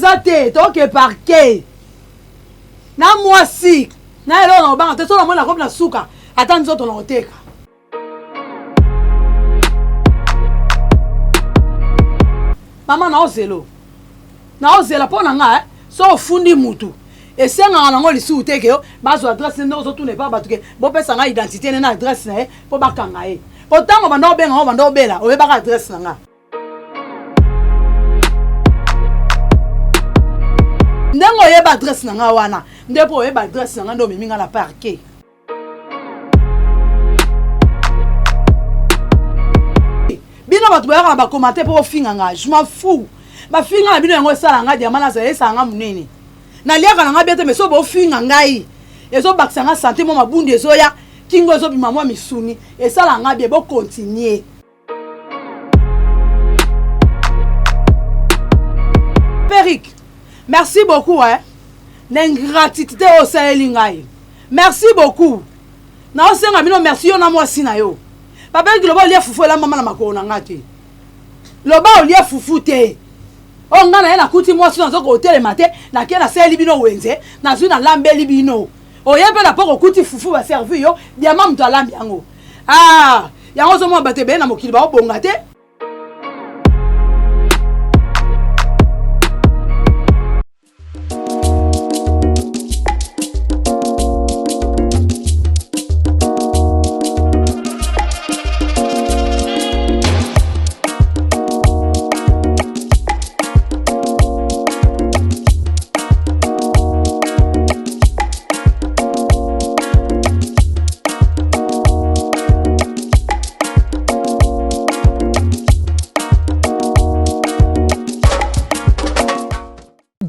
eza te, toke parquet na mwasi na eloko na kobanga te. So namoni nakomi na suka, ata nzoto na koteka. Mama, naozelo, naozela mpo na nga eh. So ofundi mutu, esengaka nango lisusu te ke bazwa adresse nde ozotuna epa bato ke bopesa ngai identité ne na adresse na ye mpo bakanga ye. Po ntango banda obenga ngo, banda obela, oyebaka adresse na nga ndenge oyeba adresse na nga wana nde mpo oyeba adresse na nga nde omemi nga na parquet. Bino bato boyaka na bacommentaire mpo bofinga nga, je m'en fous. Bafinga na bino, yango esala nga diama nazala, esala nga monene. Naliaka na nga bien te, mais so bofinga ngai, ezobakisa nga santé. Mwa mabundu ezoya, kingo ezobima, mwa misuni esala nga bien. Bocontinue. Perik, merci beaucoup eh. Na ingratitude oyo osaleli ngai, merci beaucoup. Naosenga bino merci, yo na mwasi na yo. Papa Eriki, loba olia fufu elambama na makolo na nga te. Loba olia fufu te oyo ngai na ye nakuti mwasi nazo kotelema te. Nake nasaleli bino wenze, nazwi nalambeli bino, oye mpe na poko okuti fufu baservi yo, diama moto alambi yango. Ah, yango ozomona bato ebele na mokili baobonga te.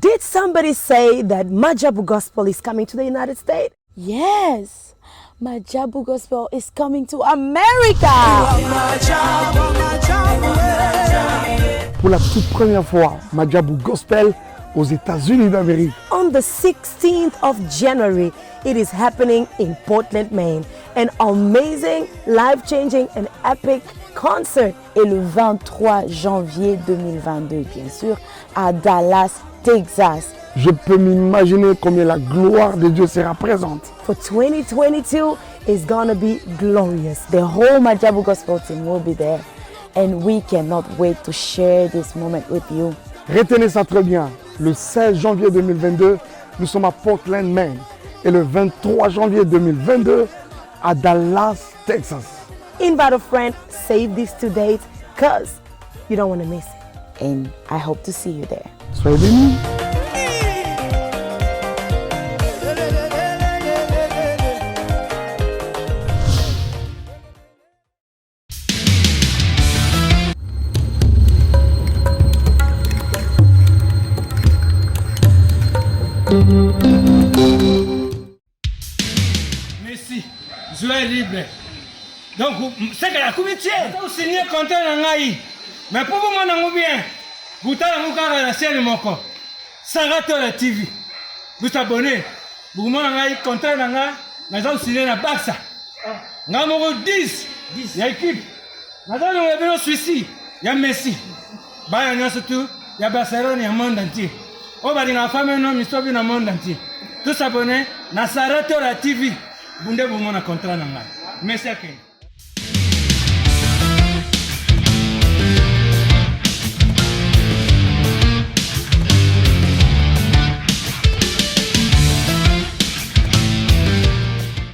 Did somebody say that Majabu Gospel is coming to the United States? Yes, Majabu Gospel is coming to America. Pour la toute première fois, Majabu Gospel aux États-Unis d'Amérique. On the 16th of January, it is happening in Portland, Maine. An amazing, life-changing and epic concert. Et le 23 janvier 2022, bien sûr, à Dallas, Texas. Je peux m'imaginer combien la gloire de Dieu sera présente. For 2022 is gonna be glorious. The whole Majabu Gospel team will be there and we cannot wait to share this moment with you. Retenez ça très bien. Le 16 janvier 2022, nous sommes à Portland, Maine. Et le 23 janvier 2022, à Dallas, Texas. Invite a friend, save these two dates, cause you don't want to miss it. And I hope to see you there. Soyez bénis. Messi, joueur libre. Donc, c'est que la comité, signé contrat na ngai. Mais pour vous mon bien, botala yango kaka na chaîne moko. Sarah Tola TV. Vous abonnez. Bokomona ngai contrat na ngai naza kosigner na Barça. Ngai moko 10 ya équipe. Naza longola bino souci ya Messi. Bana nyonso tu ya Barcelone ya monde entier. Oyo balingaka femme no misobi na monde entier. Tous abonnés na Sarah Tola TV. Bunde bomona contrat na ngai. Messi akende.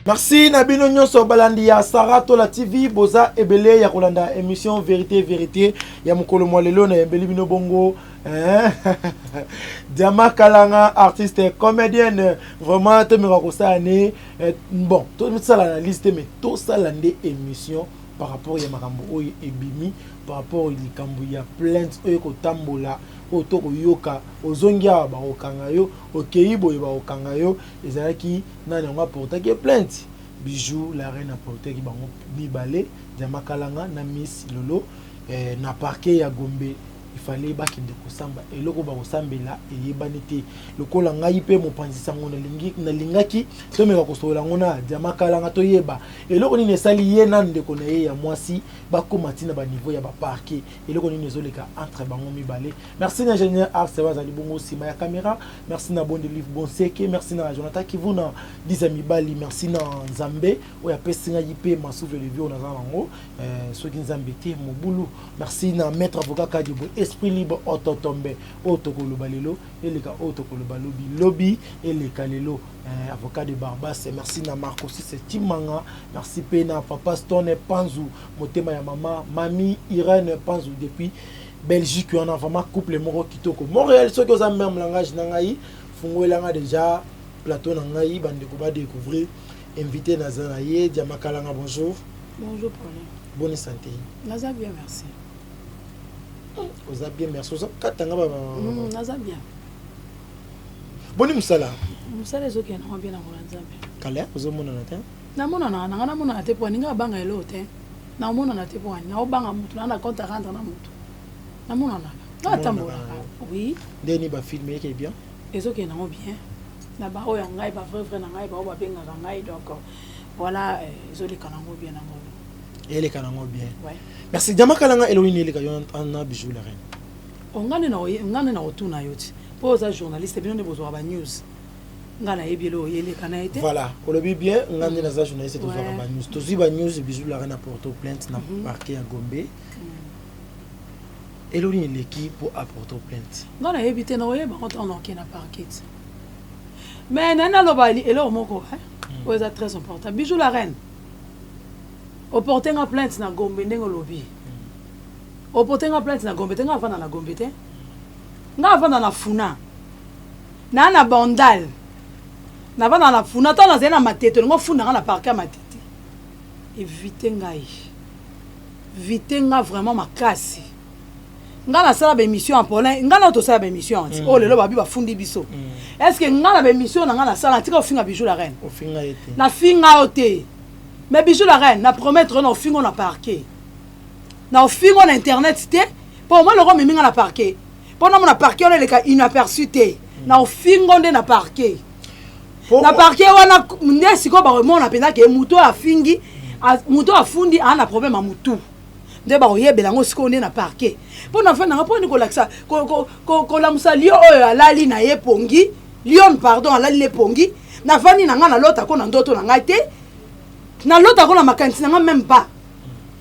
Merci na bino nyonso balandi ya Sarah Tola TV, boza ebele ya kolanda émission Vérité Vérité ya mokolo mwa lelo. Nayembeli bino bongo, hein? Diama Kalanga, artiste comédienne, vraiment tomeka kosala ne bon, tosala analyse te, mais tosala nde émission par rapport ya makambo oyo ebimi, par rapport likambo ya plainte oyo ekotambola, oyo tokoyoka. Ozongi awa, bakokanga yo, okei boye, bakokanga yo. Ezalaki nani yango aportaki plainte? Bijou la Reine aportaki bango mibale, Diama Kalanga na Miss Lolo, na parquet ya Gombe. Il fallait bakende kosamba. Eloko bakosambela eyebani te. Lokola ngai mpe mopanzi sango nalingi nalingaki tomeka kosolola yango na Diama Kalanga toyeba eloko nini esali ye na ndeko na ye ya mwasi bakoma ti na ba niveau ya ba parquet. Eloko nini ezoleka entre bango mibale. Merci na ingénieur Ars oyo azali bongo sima ya camera. Merci na Bonde Live Bonseke. Merci na Jonathan Kivuna Diza Mibali. Merci na Nzambe oyo apesi ngai mpe ma souffle de vie oyo naza nango. Euh, soki Nzambe te mobulu. Merci na maître avocat Kadibo esprit libre ototombe oyo tokoloba lelo eleka oyo tokoloba lobi lobi eleka lelo. Euh, avocat de Barbas. Merci na Marco Sisse Timanga. Merci pe na papa Stone Panzu motema ya mama Mami Irène Panzu depuis Belgique wana vraiment couple moko kitoko. Montréal soki oza même langage na ngai fungolela nga déjà plateau na ngai bandeko ba découvrir invité naza na ye Diama Kalanga bonjour. Bonjour Paulin. Bonne santé. Naza bien merci. Oza bien merci. Oza katanga ba. Naza bien. Boni musala. Musala ezokende nango bien na kola Nzambe. Kala ozomonana te? Namonana nanga namonana te po aninga abanga eloko te. Namonana te po ani naobanga mutu na na compte à rendre na mutu. Namonanaka. Natambolaka. Oui. Ndeni ba film eke bien? Ezokende nango bien. Na ba oyo ya ngai ba vrai vrai na ngai ba oyo babengaka ngai donc voilà ezoleka nango bien nango. Eleka nango bien. Ouais. Merci. Diama Kalanga eloko nini eleka yo na Bijou la reine? Ngane na ngane na otuna yo ti. Po oza journaliste bino nde bozwaka ba news. Nga nayebi eloko eleka na ye te. Voilà, olobi bien, nga nde naza journaliste tozwaka ba news. Tozwi ba news Bijou la reine a porte plainte na parquet ya Gombe. Eloko nini eleki po a porte plainte? Nga nayebi te, nakoyeba ngo ntango nakokende na parquet. Mais naye naloba eloko moko oyo eza très important. Bijou la reine, oporte nga plainte na Gombe ndenge olobi. Oporte nga plainte na Gombe te, nga avanda na Gombe te. Nga avanda na Funa. Na na Bandal. Navanda na Funa, ntango nazali na Matete, olingo ofunda nga na parquet ya Matete. Évite ngai. Évite nga vraiment makasi. Nga nasala ba émission ya Paulin, nga na tosala ba émission ati. Oh lelo babi bafundi biso. Est-ce que nga na ba émission na nga nasala tika ofinga Bijou la reine? Ofinga ye te. Na finga yo te. Mais Bijou la reine, na promettre na ofingo na parquet. Na ofingo na internet te, po moi loko memi nga na parquet. Po na mona parquet wana eleka inaperçu te. Na ofingo nde na parquet. Na parquet wana nde sikoyo bakomona mpenza ke moto oyo afingi, moto oyo afundi aza na problème ya motu. Nde bakoyebela yango sikoyo nde na parquet. Po na fanda nga po ni kolakisa kolamusa lion oyo alali na ye pongi, lion pardon alali ne pongi, navandi na nga nalota ko na ndoto na ngai te. Nalota ko na makanisi na nga même pas.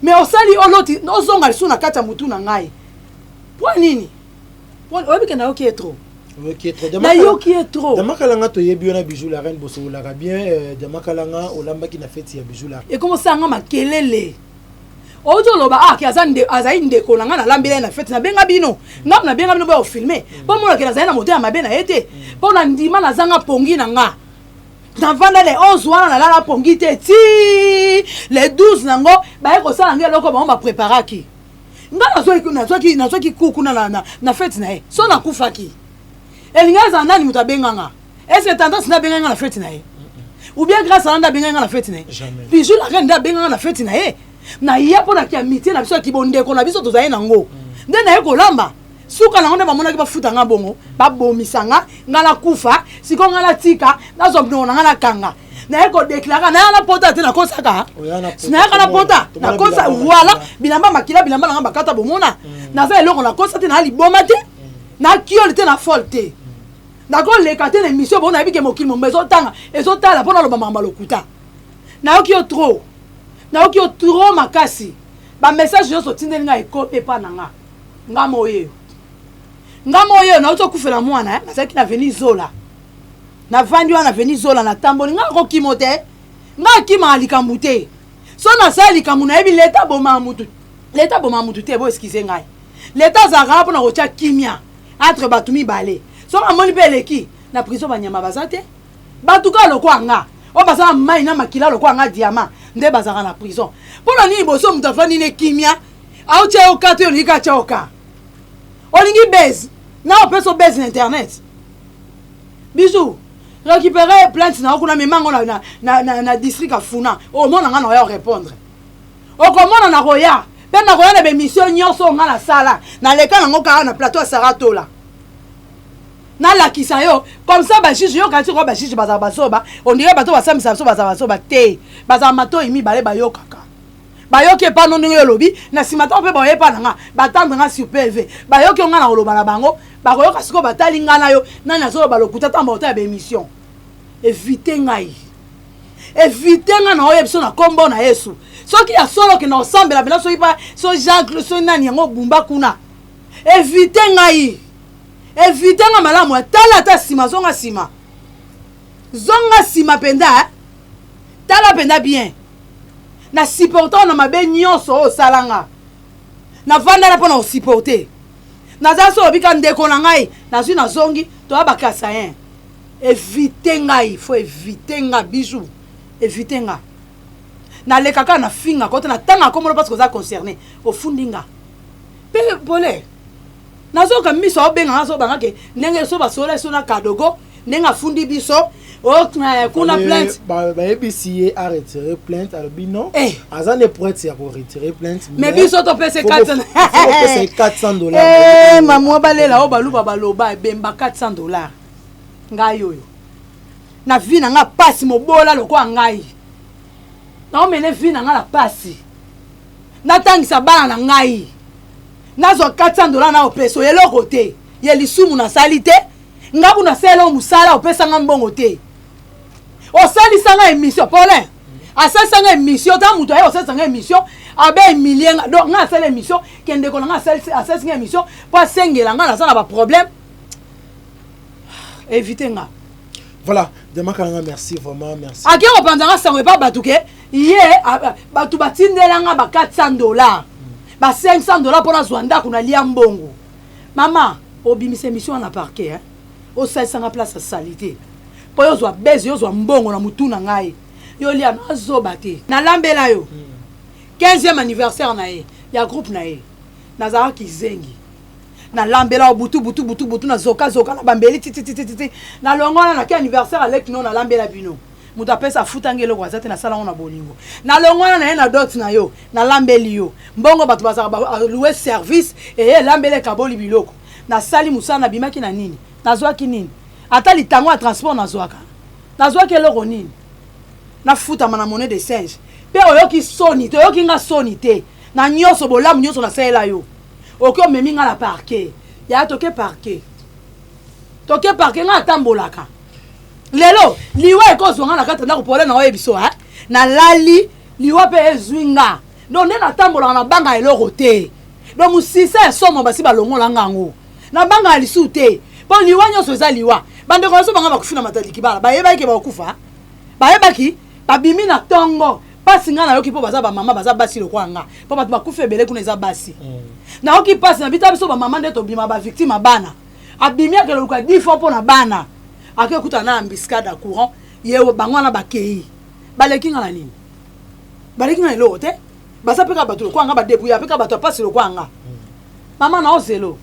Mais osali oloti ozonga lisusu na kati ya motu na ngai. Po nini? Oyebi ke nayoki ye trop. Oyoki ye trop. Nayoki ye trop. Diama Kalanga toyebi yo na Bijou la reine bosololaka bien. Diama Kalanga olambaki na feti ya Bijou la. Ekomo sanga makelele. Outi oloba ah ke aza nde azali ndeko na nga nalambela ye na feti nabenga bino. Nga nabenga bino boya filmer. Po mona ke nazali na motema mabe na ye te. Po na ndima nazanga pongi na nga. Navanda le 11 wana nalala pongi te ti le 12 nango baye kosala ngai eloko bango bapreparaki. Nga nazwaki kuku na feti na ye. So nakufaki. Elingi azala nani moto abenganga? Est-ce que tendance nde abenganga na feti na ye? Ou bien grâce à nde abenganga na feti na ye? Bijou la reine nde abenganga na feti na ye. Na ye mpo na ki amitié na biso ya kibondeko na biso tozali nango. Nde na ye kolamba. Suka nango nde bamonaki bafuta nga bongo, babomisa nga, nga nakufa, sikoyo nga natika, nazwa bilongo na nga nakanga. Naye kodeklare, naya na pota te nakosaka. Nayaka na pota, nakosa, voilà, bilamba makila, bilamba na nga bakata bomona. Naza eloko nakosa te, na liboma te, na kiole te, na folle te. Nakoleka te na émission bongo nayebi ke mokili momba ezotanga, ezotala mpo naloba makambo ya lokuta. Nayoki yo trop. Nayoki yo trop makasi. Ba message nyonso otindeli nga ekomi epa na nga. Nga moyeyo. Nga moyeyo nauti okufela mwana, nazalaki na Avenue Zola. Navandi wana na Avenue Zola natamboli nga nakokimo te. Nga akimaka likambo te. So nasala likambo nayebi leta abomaka mutu. Leta abomaka mutu te, bo excuse ngai. Leta azalaka wana mpona kotia kimia entre bato mibale. Soki amoni mpe eleki na prison banyama baza te. Bato kaka lokola nga oyo baza na mai na makila lokola nga diamant nde bazalaka na prison. Mpona nini boso moto afandi ne kimia aotia yo ka te olingi ka tia yo ka. Olingi buzz na opesa buzz na internet. Bisous. Récupérer plainte na okuna memango na district ya Funa. Omona nga na oya répondre. Okomona na koya. Mpe nakoya na bemission nyonso oyo ngai nasala, naleka nango kaka na plateau ya Sarah Tola. Nalakisa yo comme ça ba juge yo kanisi ko ba juge bazala bazoba, on dirait bato basambisa biso bazala bazoba te. Bazala matoyi mibale bayokaka. Bayoki epa no ndenge yo olobi, na nsima ntango mpe baoye epa na nga, batendre nga sur PV. Bayoki yo nga na koloba na bango, bakoyoka sikoyo batali nga na yo, nani azoloba lokuta ntango baotala ba émission. Evite ngai. Evite nga na oye biso na kombo na Yesu. Soki ya solo ke na osambela bena soki pa so Jean Claude so nani yango bumba kuna. Evite ngai. Evite nga malamu tala ata sima zonga sima. Zonga sima penda eh? Tala penda bien. Na supporter na mabe nyonso oyo osala nga. Na vandala mpo na osupporter. Naza so obika ndeko na ngai, nazwi nazongi toya ba kasayen. Evite ngai, faut evite nga bijou. Evite nga. Naleka kaka na finga kote na tanga komolo parce que oza concerné. Ofundi nga. Pe pole. Nazoka miso aobenga nga azobanga ke ndenge so basola so na kadogo ndenge afundi biso kuna plainte bayebisi ye a retirer plainte alobi non eh. Aza ne prête ya ko retirer plainte mais biso topesa 400 dollars eh, mamwa balela oyo baluba baloba ebemba 400 dollars ngai oyo na vie na nga pasi mobola lokola ngai naomene vie na nga na pasi natangisa bana na ngai nazwa 400 dollars na opesa oyo eloko te ya lisumu nasali te nga kuna nasala oyo mosala opesa nga mbongo te osalisa nga émission Paulin asalisa nga émission ta moto aye osalisa nga émission abe humilie nga donc nga asali émission ke ndeko na nga asalisi nga émission mpo asengela nga naza na baproblème évite nga. Voilà, Diamant Kalanga, merci vraiment, merci. Ake kopanza nga sango epa bato ke ye bato batindela nga ba 400 dollars ba 500 dollars mpo nazwa ndako nalia mbongo. Mama obimisa émission wana parquet hein? Osalisa nga place ya salite mpo yo ozwa base, yo ozwa mbongo na mutu na ngai, yo lia nazoba te nalambela yo 15e anniversaire na ye ya groupe na ye nazalaka kizengi nalambela yo butu butu butu butu nazoka zoka na bambeli tititititi nalongwana nake anniversaire aleki no nalambela bino moto apesa afutangi eloko aza te nasala ngo na bolingo nalongwana na ye na dot na yo nalambeli yo mbongo bato bazalaka baloue service eye elambeli ekaboli biloko nasali mosala nabimaki na nini nazwaki nini ata litango ya transport nazwaka nazwaki eloko nini nafutama na monnaie de singe mpe oyoki soni te oyoki nga soni te na nyonso bolamu nyonso nasalela yo oki omemi nga na parquet ya toke parquet toke parquet nga atambolaka lelo liwa ekozwa nga na kati ya ndako pole na oyebi so nalali liwa mpe ezwi nga donc nde natambolaka na banga eloko te donc mosisa ya somo basi balongola nga yango na banga ya lisusu te mpo liwa nyonso eza liwa bandeko nyonso banga bakufi na matadi kibala bayebaki ke bakokufa bayebaki babimi na ntongo mpasi ngai nayoki mpo baza bamama baza basi lokola nga mpo bato bakufi ebele kuna eza basi nayoki mpasi na bita biso bamama nde tobima bavictime ya bana abimi akende luka 10 fois mpo na bana ake kutana na embuscade ya courant ye bango wana bakei baleki nga na nini baleki nga na eloko te baza mpe kaka bato lokola nga badebrouilla mpe kaka bato ya mpasi lokola nga mama naozelo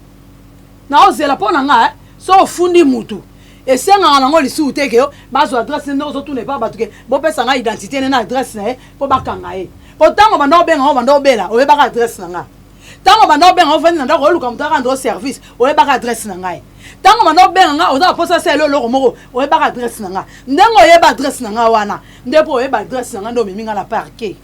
naozela mpo na nga so ofundi mutu esengaka nango lisusu te ke bazwa adresse nde ozotuna epa bato ke bopesa nga identité ne na adresse na ye mpo bakanga ye mpo ntango banda obenga ngo banda obela oyebaka adresse na nga ntango banda obenga ofandi na ndako oluka moto akanda o service oyebaka adresse na ngai ntango banda obenga nga oza baposa asala eloko moko oyebaka adresse na nga ndenge oyeba adresse na nga wana nde mpo oyeba adresse na nga nde omemi nga na parquet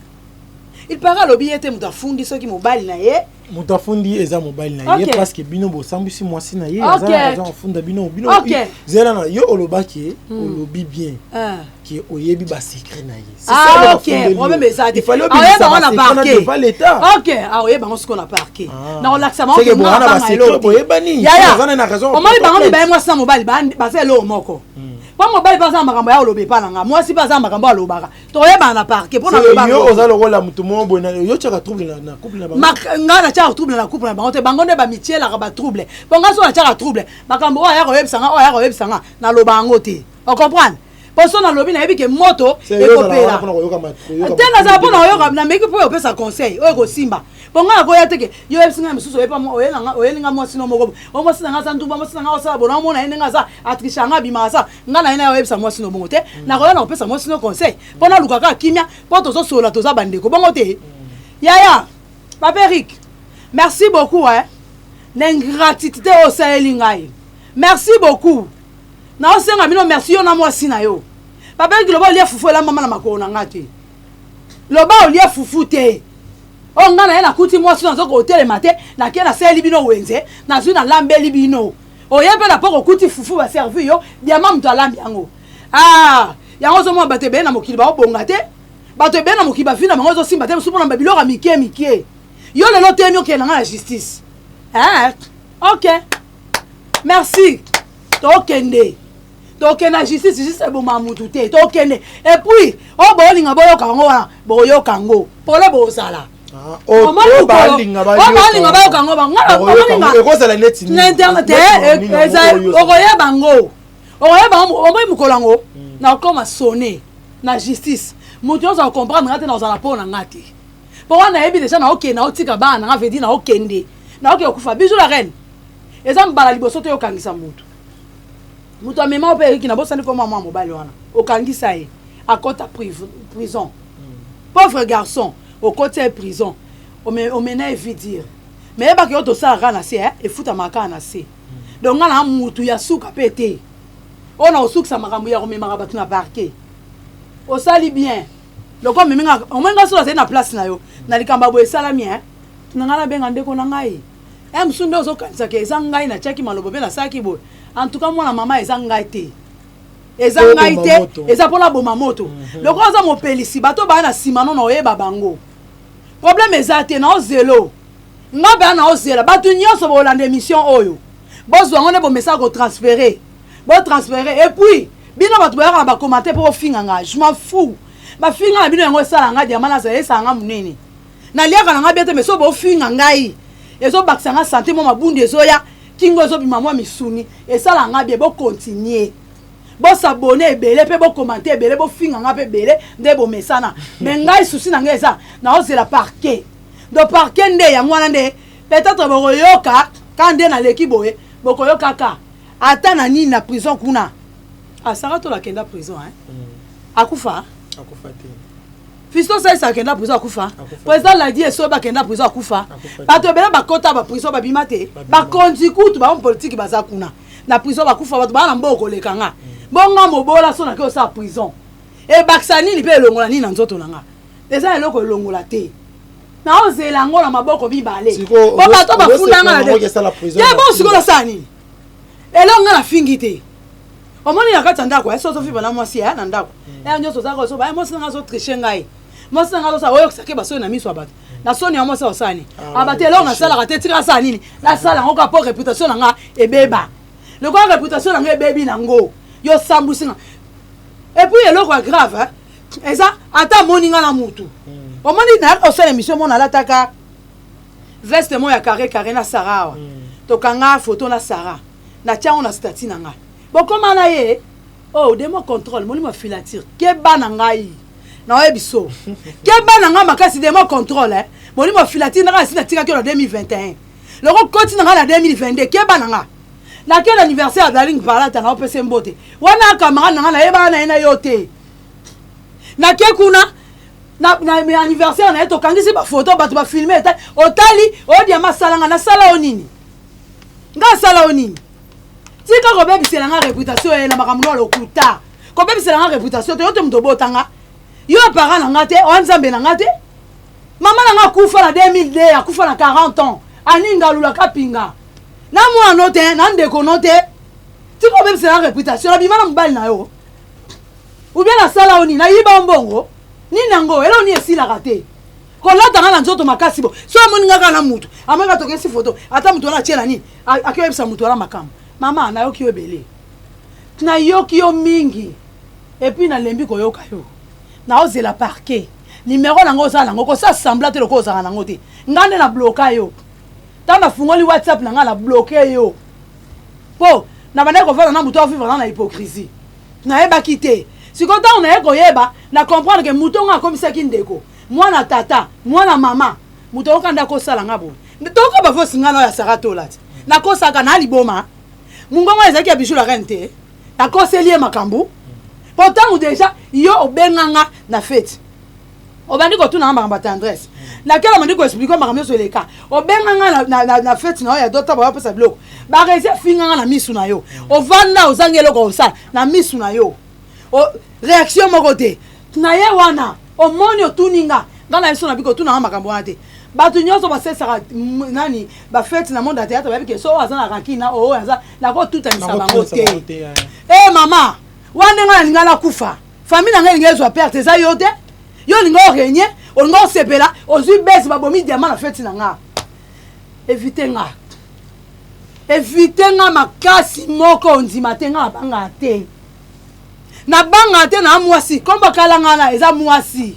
il paraît alobi ye te moto afundi soki mobali na ye moto afundi eza mobali na ye parce que bino bosambwisi mwasi na ye aza na raison afunda bino bino zela na yo olobaki olobi bien ke oyebi ba secret na ye. Ah, ok problème eza te oyeba ngo na parquet ok ah oyeba ngo sikoyo na parquet na kolakisa bango omoni bango mibale mwasi na mobali baza eloko moko mpo mobali mpe aza na makambo ya oloba epa na nga mwasi mpe aza na makambo alobaka toyebana na parquet mpo naloba oza lokola moto moko boye yo tiaka trouble na couple na bango nga natiaka trouble na couple na bango te bango nde bamitielaka batrouble mpo nga so natiaka trouble makambo oyo aya koyebisa nga oyo aya koyebisa nga naloba yango te ocomprendre mpo so nalobi nayebi ke moto ekopela te nazala mpo na koyoka nameki mpo opesa conseil oyo ekosimba mpo ngai nakoya te ke yo oyebisi ngai mosusu oyeli nga mwasi no moko o mwasi na ngai aza ndumba mwasi na ngai osala bona omona ye ndenge aza atriche nga abimaka sa ngai na ye naye oyebisa mwasi no bongo te nakoya na kopesa mwasi no conseil mpo naluka kaka kimia mpo tozosolola toza bandeko bongo te yaya. Papa Eric, merci beaucoup hein. Na ingratitude oyo osaleli ngai. Merci beaucoup. Naosenga bino merci yo na mwasi na yo. Papa Eric loba olia fufu elambama na makolo na ngai te. Loba olia fufu te. Oyo ngai na ye nakuti mwasi nazo kotelema te, nake nasaleli bino wenze, nazwi nalambeli bino. Oye mpe na poko okuti fufu baservi yo, diama moto alambi yango. Ah, yango ozomona bato ebele na mokili baobonga te. Bato ebele na mokili bavi na bango ezosimba te, mosusu mpona ba biloko ya mike mike. Yo lelo oteyemi okende na ngai na justice. Eh, ok. Merci. Tokende. Tokende na justice, justice eboma mutu te. Tokende. Et puis, oyo bolinga boyoka yango wana, boyoka yango. Pole bozala. Ah, oyo balinga bayoka yango bango. Ekozala neti nini? Na internet, okoyeba yango. Okoyeba yango, omoni mokolo yango, nakokoma sonne na justice. Moto nyonso akocomprendre nga te, nakozala mpo na nga te. Mpo wana nayebi deja naokende, naotika bana na nga, veut dire naokende. Naokende kokufa. Bijou la reine. Eza mbala liboso te okangisa moto. Moto amema yo mpe Eriki, nabosani komwa mwa mobali wana. Okangisa ye, akota prison. Pauvre garçon, okoti ye prison. Omena ye vie dure. Mais yebaka yo tosalaka kaka na se, eh, efutamaka kaka na se. Donc nga na mutu ya suka pe te. Oyo na osukisa makambo ya komemaka bato na parquet. Osali bien. Loko omemi nga, omoni nga soki azali na place na yo. Na likambo ya boye esalami, eh. Na nga nabenga ndeko na ngai. Eh, mosusu nde ozokanisa ke eza ngai natiaki maloba mpe nasalaki boye. En tout cas mwana mama eza ngai te. Eza ngai te, eza mpona boma moto. Lokola oza mopelisi, bato baya na nsima no na oyeba bango. Problème eza te, na ozelo. Nga mpe na ozela. Bato nyonso bolanda émission oyo. Bozwa yango nde bomesaka kotransférer. Botransférer. Et puis, bino bato boyaka na ba commentaire mpo bofinga nga. Je m'en fous. Bafinga na bino yango esala nga diamant nazala esala nga monene. Naliaka na nga bien te, mais so bofinga ngai ezobakisa nga santé, mwa mabundu ezoya, kingo ezobima mwa misuni, esala nga bien. Bocontinue, bosabone ebele mpe bokomante ebele, bofinga nga mpe ebele nde bomesana. Mais ngai souci na ngai eza naozela parquet. Donc parquet nde yango wana nde peut-être bokoyoka ka nde naleki boye, bokoyoka ka ata na nini na prison kuna. Ah, Sarah Tola akenda prison, hein? Akufa? Akufa te. Fiston Saïs akenda prison akufa. Président Ladi Esobe akenda prison akufa. Bato ebele bakota ba prison babima te. Bakonzi kutu ba homme politique baza kuna. Na prison bakufa bato bana mboko koleka nga. Bonga mobola so na ke osala prison. Ebakisa nini pe elongola nini na nzoto na nga. Eza eloko elongola te. Naozela yango na maboko mibale. Po bato bafunda nga na te. Te bon sikoyo nasala nini? Eloko nga nafingi te. Omoni na kati ya ndako, eh, sozo vivre na mwasi, eh, na ndako. Eh, nyonso ozalaka ozoba, eh, mwasi na nga azo tricher ngai. Mwasi na nga azosala, oyokisaka ye basoni na miso ya bato. Na soni ya mwasi osala nini? Ah, ba te eloko nasalaka te, tika nasala nini? Nasala yango kaka po réputation na nga ebeba. Lokola réputation na nga ebebi nango, yo sambwisi nga. Et puis eloko ya grave, hein, eza ata amoni nga na mutu. Omoni na osala émission mona alataka veste mo ya carré carré na Sarah awa. Tokanga photo na Sarah. Na tiango na statut na nga. Bokoma na ye, oh, demo contrôle, molimo filature. Keba na ngai. Na oyebi so. Keba na ngai makasi demo contrôle, hein. Molimo filature na ngai si na tikaki na 2021. Loko koti na ngai na 2022, keba na ngai. Na quel anniversaire ya Darling Palata na opese mbote. Wana camarade na ngai na yeba na ye na yo te. Na ke kuna na, na anniversaire na ye tokangisi ba photo bato ba filmer eta otali odiama sala nga na sala o nini? Nga sala o nini? Tika kobebisela nga réputation ye na makambo na lokuta. Kobebisela nga réputation te, yo te moto obota nga. Yo parent na nga te, oya nzambe na nga te. Mama na nga akufa na 2002, akufa na 40 ans. Aninga alula kapinga. Na mwana no te, na ndeko no te. Tika kobebisela nga réputation, nabima na mobali na yo. Ou bien nasala yo nini? Nayiba yo mbongo? Nini yango? Eloko nini esilaka te? Kolata nga na nzoto makasi bo. So amoni nga kaka na mutu. Amoni nga tokesi photo. Ata mutu wana atie na nini? Akoyebisa mutu wana makambo. Mama, nayoki yo ebele. Nayoki yo mingi. Et puis nalembi koyoka yo. Naozela parquet. Numéro na nga oza nango, kosala semblant te lokola ozalaka nango te. Nga nde na bloka yo. Tango nafungoli WhatsApp na nga na bloquer yo. Po na bandaki kovanda na mutu avivre na hypocrisie. Nayebaki te. Sikoyo ntango naye koyeba, na comprendre que moto nga akomisaki ndeko, mwana tata, mwana mama, moto oyoka nde akosala nga boye. Toyoka ba voice nga na oyo ya Sarah Tola te. Nakosaka na liboma. Mungongo ezalaki ya Bijou la reine te. Nakoseli ye makambo. Po ntango deja yo obenga nga na fete. Obandi kotuna nga makambo ya tendresse, nakela bandi koexplike makambo nyonso eleka. Obenga nga na fete na yo ya dota, bayopesa biloko, baresi afinga nga na misu na yo. Ovanda, ozangi eloko kosala na misu na yo, réaction moko te na ye wana. Omoni, otuni nga, nga na biso na biko otuna nga makambo wana te. Bato nyonso basesaka nani bafete na monde ya théâtre bayebi ke so oyo aza na rancune na oyo aza, nakotutanisa bango te. E mama wana, ndenge nalinga nakufa, famille na ngai elingi ezwa perte, eza yo te. Yo olinga orenie, olinga osepela, ozwi bese, babomi diamant na feti na nga. Évite nga, évite nga makasi moko, ondima te. Nga nabangaka te, nabangaka te. Na mwasi kombo kala nga na eza mwasi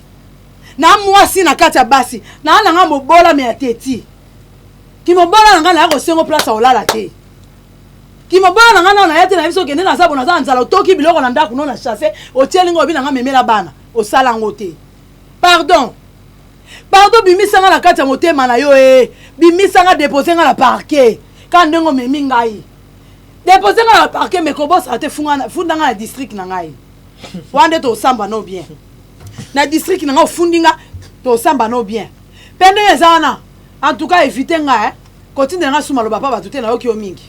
na mwasi na kati ya basi naa na nga mobola me ya teti kimobola na ngai naya kosengo place ya kolala te. Kimobola na ngai nao naya te na biso okende, naza bo naza na nzala. Otoki biloko na ndako no na chasse, otieli ngo, obi na ngai memela bana, osala yango te. Pardon, pardon, bimisa nga na kati ya motema na yo. E bimisa nga, dépose nga na parquet kaka ndenge omemi ngai. Dépose nga na parquet, mais kobosaka te, funda nga na district na ngai wana nde tosamba no bien. Na district na ngai ofundi nga, tosamba no bien. Mpe ndenge eza wana, en tout cas évite nga, eh. Kotindela nga su maloba mpa bato te. Nayoki yo mingi,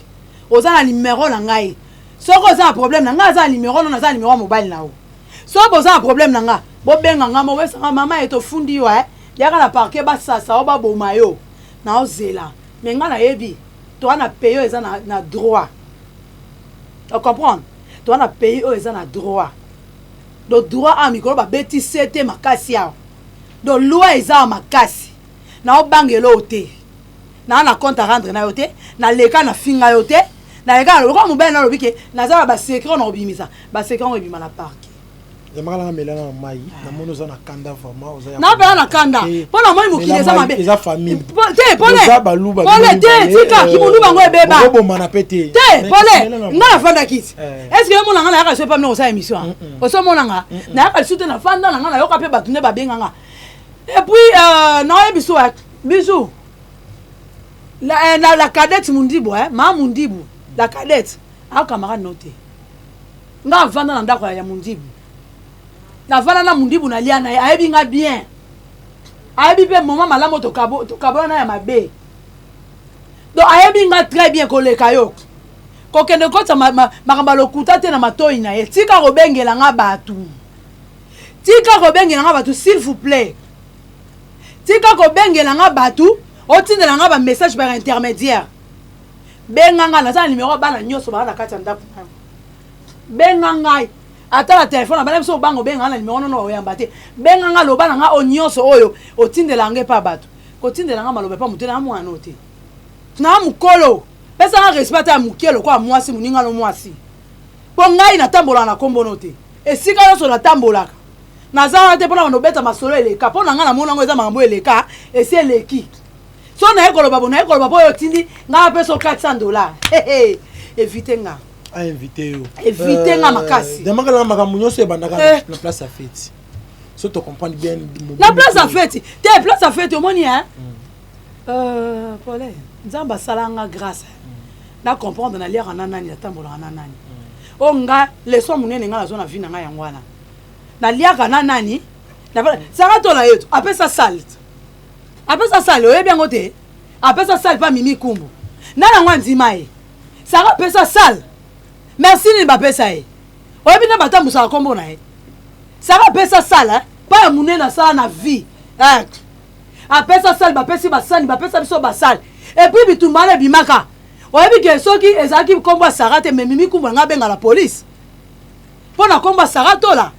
oza na numero na ngai. Soki oza na problème na ngai, aza na numero no, naza na numero ya mobali na yo. Soki boza na problème na nga, bobenga nga moko, esanga mama ye tofundi yo, eh. Yaka na parquet, basasa yo, baboma yo, naozela. Mais nga nayebi toa na pays oyo eza na droit, ocomprendre? Toa na pays oyo eza na droit. Donc droit awa mikolo babeti se te makasi awa. Donc loi eza awa makasi. Naobangela oyo te, naa na compte à rendre na yo te. Naleka na finga yo te, naleka na lokola mobali nalobi ke naza na basecret oyo na kobimisa. Basecret yango ebima na parquet. Yamaka nanga, mela na mai. Namoni oza na kanda vraiment, oza ya Napela na kanda mpo na moi mokili eza mabe. Eza famille. Te, pole. Oza baluba. Pole te, tika kimoluba yango ebeba. Obomana pe te. Te, pole, nga nafandaki ti. Est ce que omona nga nayaka so epa mino kosala émission? Osomona nga nayaka lisusu te. Nafanda na nga, nayoka mpe bato nde babenga nga. Et puis naoyebi so bisu la cadette Mundibu, eh, maa Mundibu la cadette ayo camarade no te. Nga avanda na ndako ya Mundibu, navanda na Mundibu, nalia na ye, ayebi nga bien, ayebi mpe moma malamu tokabola na ya mabe. Donc ayebi nga très bien koleka yo. Kokende kotisa makambo ya lokuta te na matoi na ye. Tika kobengela nga bato, tika kobengela nga bato, s'il vous plaît. Tika kobengela nga bato, otindela nga bamessage par intermédiaire. Benga nga, naza na numero ya bana nyonso baa na kati ya ndako na yo. Benga ngai ata na telefone na bana biso. Obanga obenga nga na numero nono, oyamba te. Benga nga, loba na nga oyo nyonso oyo otindela nga epa bato. Kotindela nga maloba epa motu na mwana oyo te. Na mokolo pesa nga respect ata ya moke lokola mwasi moninga no mwasi, mpo ngai natambolaka na nkombo no te. Esika nyonso natambolaka, naza wana te mpona bando obeta masolo eleka. Mpo na ngai namona yango eza makambo eleka, esi eleki. So naye koloba bo, naye koloba mpo oyo otindi ngai apesa 400 $. Évite nga. Ainvite yo. Évite nga makasi. Demakala makambo nyonso ebandaka na place ya feti, so to comprendre bien. Na place ya feti te, place ya feti omoni, hein, pole Nzambe asala nga grâce na comprendre naliaka na nani, natambolaka na nani. Oyo nga leçon monene nga nazwa na vie na ngai yango wana: naliaka na nani. Saka tola ye apesa sale, apesa sale, oyebi yango te. Apesa sale mpa Mimi Kumbu, nani yango andima ye. Saka apesa sale, merci nini bapesa ye? Oyebi nde batambusaka nkombo na ye. Saka apesa sale mpa ya monene asala na vie. Apesa sale, bapesi basani, bapesa biso basale. Et puis bitumba wana ebimaka, oyebi ke soki ezalaki nkombo ya Sara te, mais Mimi Kumbu na ngai abenga la police mpo na nkombo ya Sara Tola.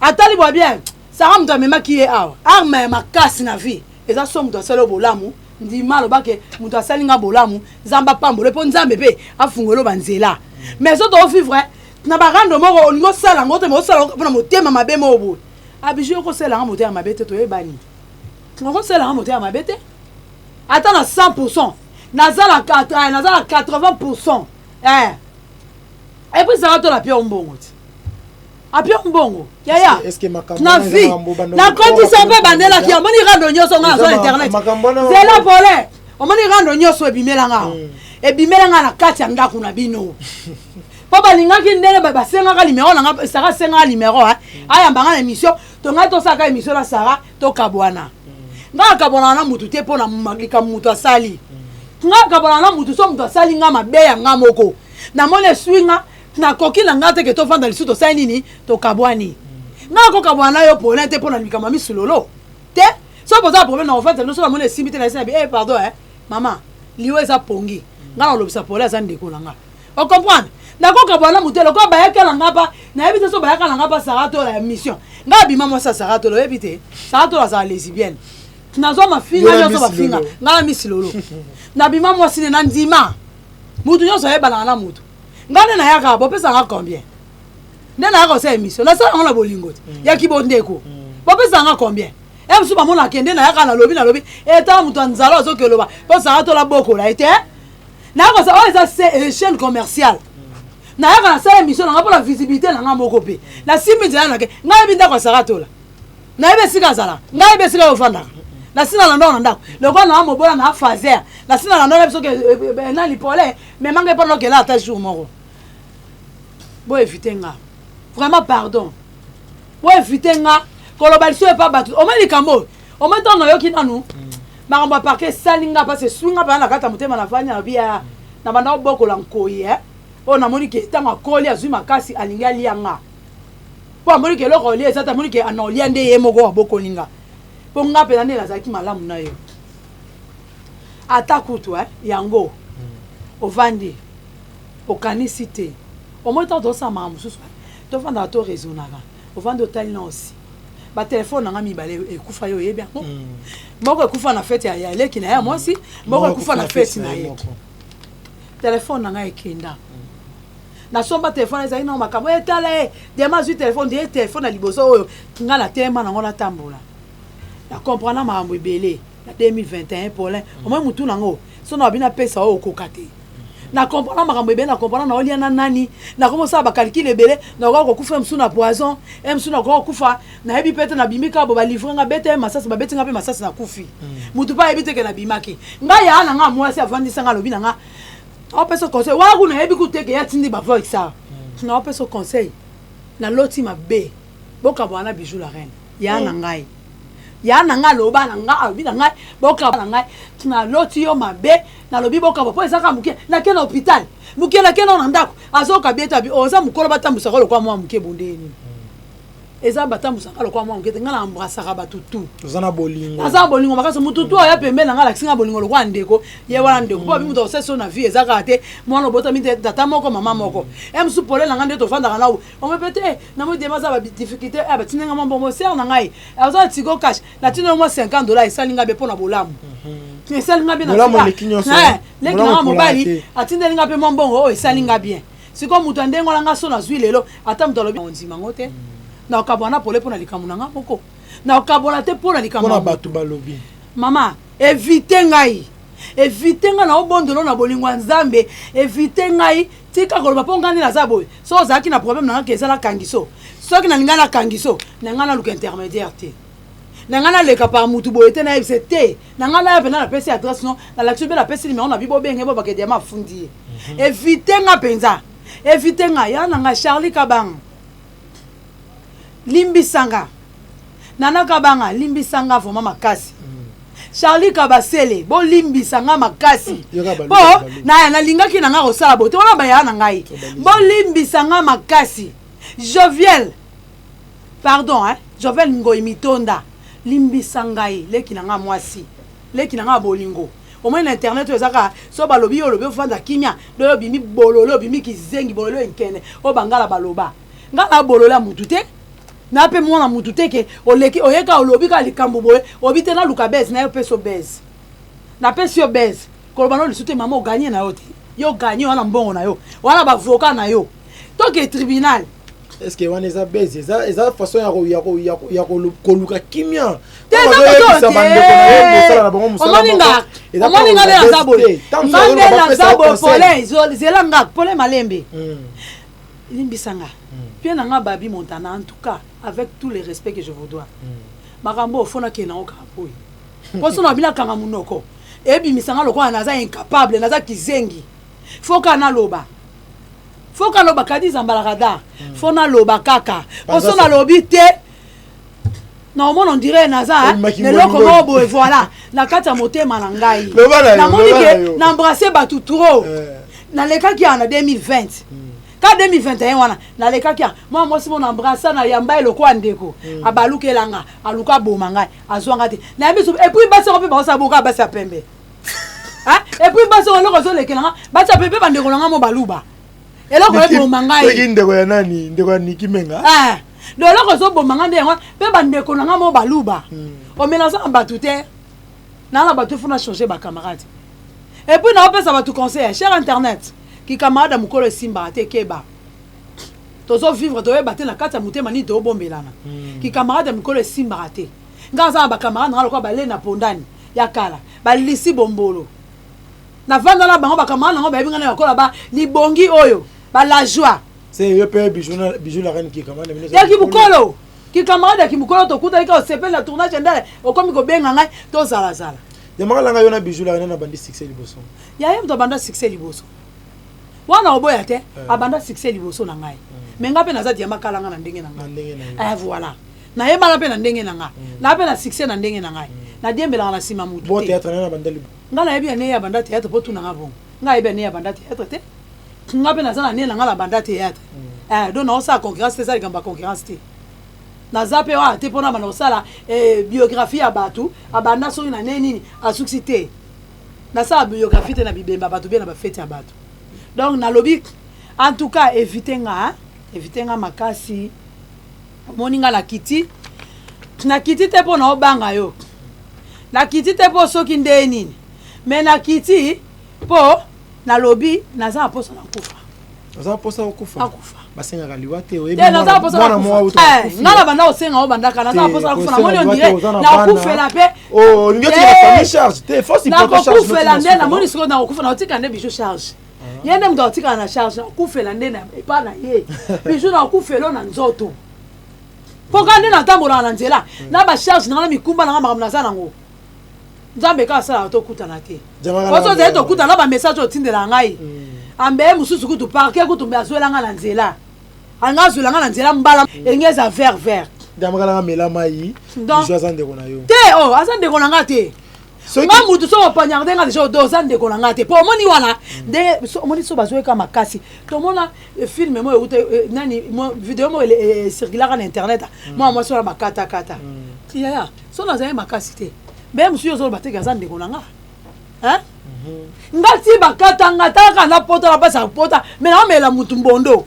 Atali bwa bien, Sara moto amemaki ye awa. Arme ya makasi na vie eza so moto asali yo bolamu, ndima, alobake moto asali nga bolamu, Nzambe apambole, mpo Nzambe mpe afungoli banzela. Mais so toovivre na barando moko, olingi osala yango te, mais osala mpona motema mabe moko boye. Abiju, okosala yango motema mabe te, toyebani, okosala yango motema mabe te. Ata na 100, naza na 80. Et puis Sara Tola apia mbongo ti, apia mbongo yaya na vie. Nakotisa mpe bandelaki. Omoni rando nyonso nga nazwa internet, zela pole. Omoni rando nyonso ebimelanga, ebimelanga na kati ya ndako na bino, mpo balingaki ndenge basengaka numero nanga. Sara asengaka numero, ayambanga na émission. To ngai tosalaka émission na Sara, tokabwana. Ngai akabwanaka na mutu te mpo na likambo mutu asali. Ngai akabwanaka na mutu so mutu asali nga mabe ya nga moko. Namoni eswi nga, nakoki na nga te ke tovanda lisusu, tosali nini, tokabwani. Ngai akokabwana na yo Paulin te mpo na likambo ya misulolo te. So boza na problème na kofandisa bino, so namoni esimbi te, nayesi na bi eh pardon, eh mama, liwa eza pongi. Ngai nalobisa Paulin aza ndeko na nga. Ocomprendre? Nakokabwana na motu lokola bayaka na nga mpa nayebi te, so bayaka na nga mpa Sara Tola ya mission. Ngai abima mwasi ya Sara Tola, oyebi te Sara Tola azala lesbienne. Nazwa mafinga nyonso bafinga ngai na misilolo, nabima mwasi ne, nandima mutu nyonso ayebanaka na mutu. Ngai nde nayaka, bopesanga combien? Nde nayaka kosala émission, nasala yango na bolingo te, ya kibondeko. Bopesanga combien? E mosusu bamonaka nde nayaka, nalobi nalobi etala moto ya nzala azoki eloba mpo Sara Tola bokola ye te. Nayaka oyo eza chaîne commerciale, nayaka nasala émission nanga mpona visibilité na nga moko mpe nasimbi nzela nake. Ngai yebi ndako ya Sara Tola, nayebi esika azala, ngai yebi esika ofandaka. Nasina na ndako na ndako lokola naa mobola na faser, nasina na ndako na biso nani pole memanga mpo nokela ata jour moko. Boéviter nga vraiment, pardon, boéviter nga koloba liso epa bato. Omoi likambo oyo, omoi ntango nayoki nanu makambo ya parquet, esali nga mpasi, eswi nga mpena na kati ya motema. Navandi na bia na banda kobokola nkoi oyo namoni ke ntango akoli azwi makasi, alingi alia nga mpo amoni ke eloko olia eza te, amoni ke ana olia nde ye moko abokoli nga mpo nga mpena nde nazalaki malamu na yo. Ata kutu yango ovandi okanisi te, omoi ntango tozosala makambo mosusu, tofandaka, toraisonnaka. Ovandi otali na osi batelefone na nga mibale ekufa, yo oyebi yango. Moko ekufa na fete ya leki na ye ya mwasi, moko ekufa na fete na ye. Telefone na ngai ekenda, nasomba telefone ezali nango makambo etala ye diama azwi telefone ye telefone ya liboso oyo ngai natema nango natambola, na comprendre makambo ebele na 2021. Paulin, omoi mutu nango so na babi napesa oyo okoka te. Na comprendre makambo ebele, na comprendre na olia na nani, nakomosala bacalculs ebele. Nakoka kokufa mosusu na poison e mosusu, nakoka kokufa nayebi mpe te. Nabimi kaka bo balivrer nga, bete ye masasi, babeti nga mpe masasi, nakufi. Mutu mpe ayebi te ke nabimaki. Ngai yaa na nga mwasi avandisa nga, alobi na nga aopesa conseil wana kuna, nayebi kutu te ke ye atindi bavoice awa. Naopesa conseil, naloti mabe, bokabwana na Bijou la reine. Ya na ngai, ya na ngai aloba na ngai, alobi na ngai bokaba na ngai, naloti yo mabe. Nalobi bokaba mpo ezaka moke, nake na hôpital moke, nake nao na ndako, azoka bien te. Abi oza mokolo, batambusaka lokola mwa moke bonde nini? Eza batambusaka lokola mwa moke te. Ngai na embrassaka bato tu. Oza na bolingo. Naza na bolingo makasi. Motu tu aya pembeni na ngai, alakisi ngai bolingo lokola ndeko ye wana ndeko mpo abi moto akosala so na vie eza kaka te mwana obotami te tata moko mama moko. E mosusu pole na ngai nde tovandaka na omo pe te, namoni dema aza badifficulté, batindi ngai mwa mbongo. Sere na ngai aza na Tigo Cash, natindi mwa 50 dollar, esali ngai be mpo na bolamu, esali ngai bien. Leki na nga mobali atindeli ngai mpe mwa mbongo oyo, esali ngai bien. Sikoyo moto ya ndenge wana, ngai so nazwi lelo, ata moto alobi ondima yango te. Nakokabwana pole mpo na likambo na ngai moko, nakokabola te mpo na likambo mpona bato balobi. Mama, évite ngai, évite ngai, na obondelo na bolingo ya Nzambe, évite ngai, tika koloba mpo ngai nde naza boye. So ozalaki na problème na ngai ke eza nakangiso, soki nalingai nakangiso na ngai, naluka intermédiaire te, na ngai naleka par mutu boye te, nayebisa te na ngai naya mpenza, napesi adresse no, nalakisi mpe napesi numéro na bi bobenge bo bakende yama afundi ye. Évite nga mpenza, évite nga. Ya na ngai Charlie Kabanga, limbisanga. Nana Kabanga, limbisanga vraiment makasi. Charlie Kabasele, bolimbisa nga makasi mpo nalingaki na nga kosala boye te. Wana baya na ngai, bolimbisa nga makasi. Joviel, pardon hein? Jovel Ngoi Mitonda, limbisa ngai, leki na nga mwasi, leki na nga bolingo. Omoni na internet oyo eza kaka so balobi yo olobi, ofanda kimia do yo obimi bololo, obimi kizengi, bololo enkene oyo bangala baloba. Nga na bololo ya mutu te, na mpe mwana mutu te ke oleki oyeka olobi kaka likambo boye, obi te naluka bese na yo, peso bese, napesi yo bese, koloba no lisu te. Mama, oganye na yo te, yo ganye wana mbongo na yo wana, bavocat na yo, toke tribunal. Est ce que wana eza bese? Eza façon ya koluka kimia. Omoni nga, omoni nga nde naza boye, nga nde naza boye. Pole, zela nga, pole malembe, limbisa nga mpe na nga Babi Montana. En tout cas, avec tout le respect que je vous dois, makambo oyo fo nakende nango kaka boye, mpo so na bino akanga monoko ebimisa nga lokola naza incapable, naza kizengi. Fo kaka naloba, fo kaka naloba. Kadi zambalaka da, fo naloba kaka, mpo so nalobi te. Na omona on dirait naza eloko moko boye, voilà, na kati ya motema na ngai. Namoni ke na embrasse bato trop. Nalekaki awa na 2020, ka 2021 wana nalekaki awa, mwa mwasi mo na embrasse na yamba eloko ya ndeko, abalukelanga, aluka aboma ngai, azwanga te. Nayebi so. Et puis basi yango mpe baosala boka basi ya pembe. Et puis basi yango, eloko ezolekelanga, basi ya pembe, bandeko na ngai mo baluba, eloko eboma ngai. Ndeko ya nani? Ndeko ya Niki Menga? Donc eloko ezoboma ngai nde yango mpe bandeko na ngai mo baluba. Omelanza na bato te, naa na bato, ifo na changer bacamarade. Et puis naopesa bato conseil, cher internet, kikamarade ya mokolo esimbaka te. Keba, tozovivre, toyeba te na kati ya motema nini tobombelana. Kikamarade ya mikolo esimbaka te. Ngai aza na bacamarade nanga lokola balena pondani ya kala, balisi bombolo, navanda na bango. Bacamarade nango bayebi ngai na bakola ba libongi oyo bala joie. Yo mpe Bijou la Reine, kikamarade. Ya kimokolo, kikamarade ya kimokolo, tokutani kaka, osepeli na tournage ndele, okomi kobenga ngai, tozalazala. Yamakala yo na Bijou la Reine na bandi succès liboso. Ya ye moto abanda succès liboso wana, oboya te. Abanda succès liboso na ngai, mais ngai mpe naza diama kalanga na ndenge na ngai. Voilà, nayebana mpe na ndenge na ngai, naa mpe na succès na ndenge na ngai, nadiembelaka na nsima mutu te. Ngai nayebi ya ne ye abanda théâtre mpo tunanga bongo. Ngai ayebi ya ne ye abanda théâtre te, nga mpe naza na ne na ngai na banda théâtre. Donc naosala concurrence te, eza likambo ya concurrence te. Naza mpe wana te mpona banda kosala biographie ya bato abanda soki na ne nini asukisi te. Nasala biographie te na bibemba bato bie na bafeti ya bato. Donc nalobi, en tout cas, évite nga, évite nga makasi. Omoni nga nakiti, nakiti te mpo na obanga yo, nakiti te mpo soki nde nini, mais nakiti mpo nalobi naza na mposa na kufa. Oza mposa okufa? Akufa. Basengaka liwa te. Te, naza na mposa nga na banda kosenga o bandaka, naza na mposa nakufa. Namoni on dirait nakufela mpe. Nakokufela nde, namoni sikoyo nakokufa, nakotika nde Bijou charge. Ye nde moto akotikala na charge. Nakufela nde epa na ye Bijou, nakufela na nzoto, mpo kaka nde natambolaka na nzela na bacharge nanga, na mikumba nanga, makambo naza nango. Nzambe kaka asalaka tokutana te. Oso ozali tokutana na bamessage oyo otindelaka ngai, ambeye mosusu kutu parke kutu mbe azwelanga na nzela, anga azwela nga na nzela mbala elingi eza vert vert. Diamakalanga, mela mai. Bijou aza ndeko na yo. Te, o aza ndeko na nga te. Nga mutu soki opoignarde nga deja, odo oza ndeko na nga te. Po omoni wana ndenge omoni so bazweka makasi, tomona film mo euta nani, video moko ecirculaka na internet, mwana mwasi wana bakatakata. Yaya, so nazali makasi te, mbe mosusu ozoloba teke aza ndeko na nga. Nga ti bakata nga, talaka na pota na mpasi ya pota, mais naomela mutu mbondo,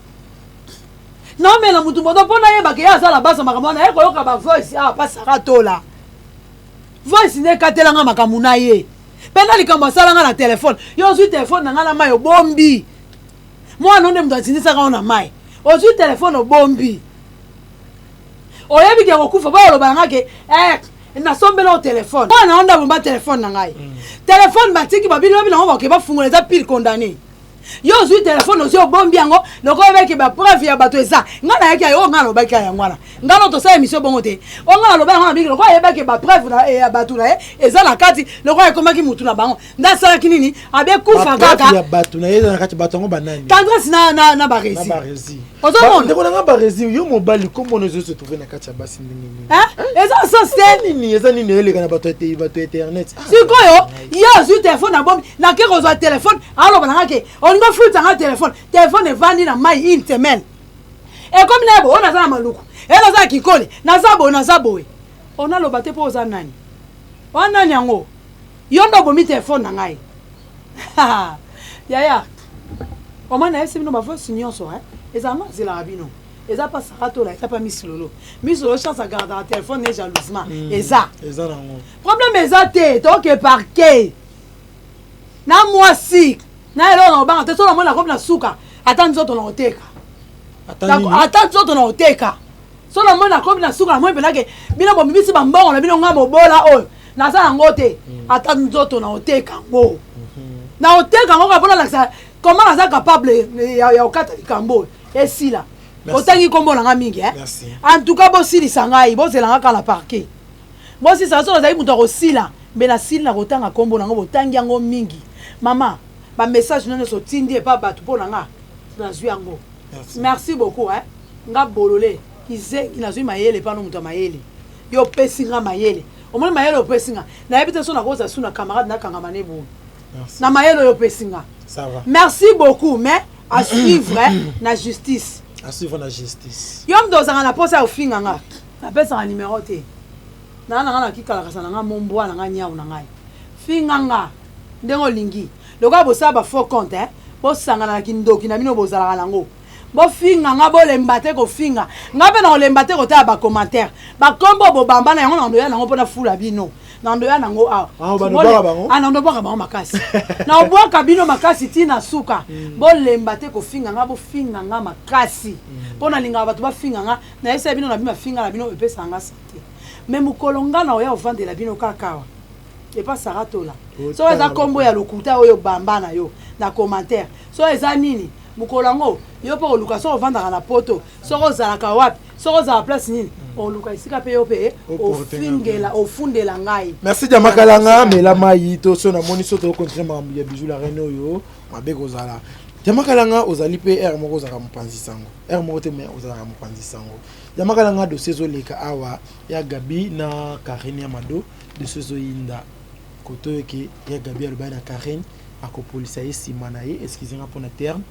naomela mutu mbondo mpo nayebaka ye aza na basa makambo wana. Ye koyoka bavoice awa, pasaka tola voice nde ekatelanga makambo na ye mpe na likambo asalanga na telefone. Yo ozwi telefone na ngai na mai, obombi mwana nde moto atindisaka yo na mai, ozwi telefone obombi, oyebi ke kokufa boyo oloba nanga ke nasombeli oyo telefone. Mwana yo nde abomba telefone na ngai. Telefone batiki babili babi nango, bakoke bafungola, eza pile condamné. Yo ozwi telefone, ozwi, obombi yango lokola oyebaki bapreuve ya bato eza. Ngai nayaki ayo, oyo ngai nalobaki yango wana. Ngai no tosala émission bongo te. Oyo ngai naloba yango na mingi, lokola ayebaki bapreuve ya bato na ye eza na kati, lokola ekomaki mutu na bango nde asalaki nini, abe kufa kaka. Ya bato na ye eza na kati, bato yango banani? Tendresse na Baresi. Ozomona. Ndeko nanga Baresi, yo mobali, komona ezo se trouve na kati ya basi ndenge nini? Eza sens te. Nini eza nini eleka na bato ya bato ya internet? Sikoyo ye azwi telefone na bombi, nake kozwa telefone, aloba nanga ke olingi ofutanga telefone. Telefone evandi na mai une semaine, ekomi na ye boye, oyo naza na maluku e, naza na kikole, naza boye, naza boye, onaloba te mpo oza nani? Oa nani yango? Yo nde obomi telefone na ngai. Yaya, omoi nayebisi bino bavoice nyonso ezala nga azelaka bino, eza pa Saratola, eza pa Miss Lolo. Miss Lolo chance agardaka telefone ne jalousement. Eza eza nango. Problème eza te, toke parquet na mwasi na eloko na kobanga te. So namoni nakomi na suka, ata nzoto na koteka, ata nzoto na koteka. So namoni nakomi na suka, namoni mpenake bino bomibisi bambongo na bino, nga mobola oyo naza yango te, ata nzoto na koteka yango, na koteka yango kaka mpona lakisa comment naza capable ya kokata likambo oyo esila. Otangi nkombo na nga mingi. En tout cas, bosilisa ngai, bozelanga kaka na parquet, bosilisa. So nazali moto ya kosila, mbe nasili na kotanga nkombo nango. Botangi yango mingi, mama, bamessage no nyonso otindi epa bato mpo na nga, nazwi yango. Merci beaucoup. Nga bolole kizengi, nazwi mayele mpano moto ya mayele. Yo opesi nga mayele. Omoni mayele opesi nga. Nayebi te so nakozala su na camarade nakangama ne boye. Na mayele oyo opesi nga. Merci beaucoup mais à suivre na justice. À suivre na justice. Yo moto ozalaka na posa ya kofinga nga. Napesaka numero te. Naa na nga na kikalakasa na nga mombwa na nga niawu na ngai. Finga nga ndenge olingi. Lokola bosala ba faux compte eh, bosangana na kindoki na bino bozalaka nango. Bofinga nga bolemba te kofinga nga mpe nakolemba te kotala ba commentaire ba kombo bobamba na yango na ndoya nango mpo nafula bino na ndoya nango awa ah, obwaka bango? Ah, na ndobwaka bango makasi na obwaka bino makasi ti na suka hmm. bolemba te kofinga nga bofinga nga makasi mpo hmm. nalingaka bato bafinga nga nayebisa bino na bino mafinga na bino epesaka nga sante me mokolo nga na oya ovandela bino kaka awa epa Sarah Tola soki eza kombo ya lokuta oyo bamba na yo na commentaire soki eza nini mokolo yango yo mpe oluka soki ovandaka na poto soki ozalaka wapi soki ozala place nini oluka esika mpe yo mpe ofingela ofundela ngai. Merci Diamakalanga mela mayi to so namoni so tokocontinue makambo ya bijou la reine oyo mabe kozala. Diamakalanga ozali mpe heure moko ozalaka mopanzi sango heure moko te mais ozalaka mopanzi sango. Diamakalanga dossier ezoleka awa ya Gaby na Carine ya Mado dossier ezoyinda kote oyo ke ya Gaby alobaki na Carine akopolisa ye sima na ye excuse nga pona terme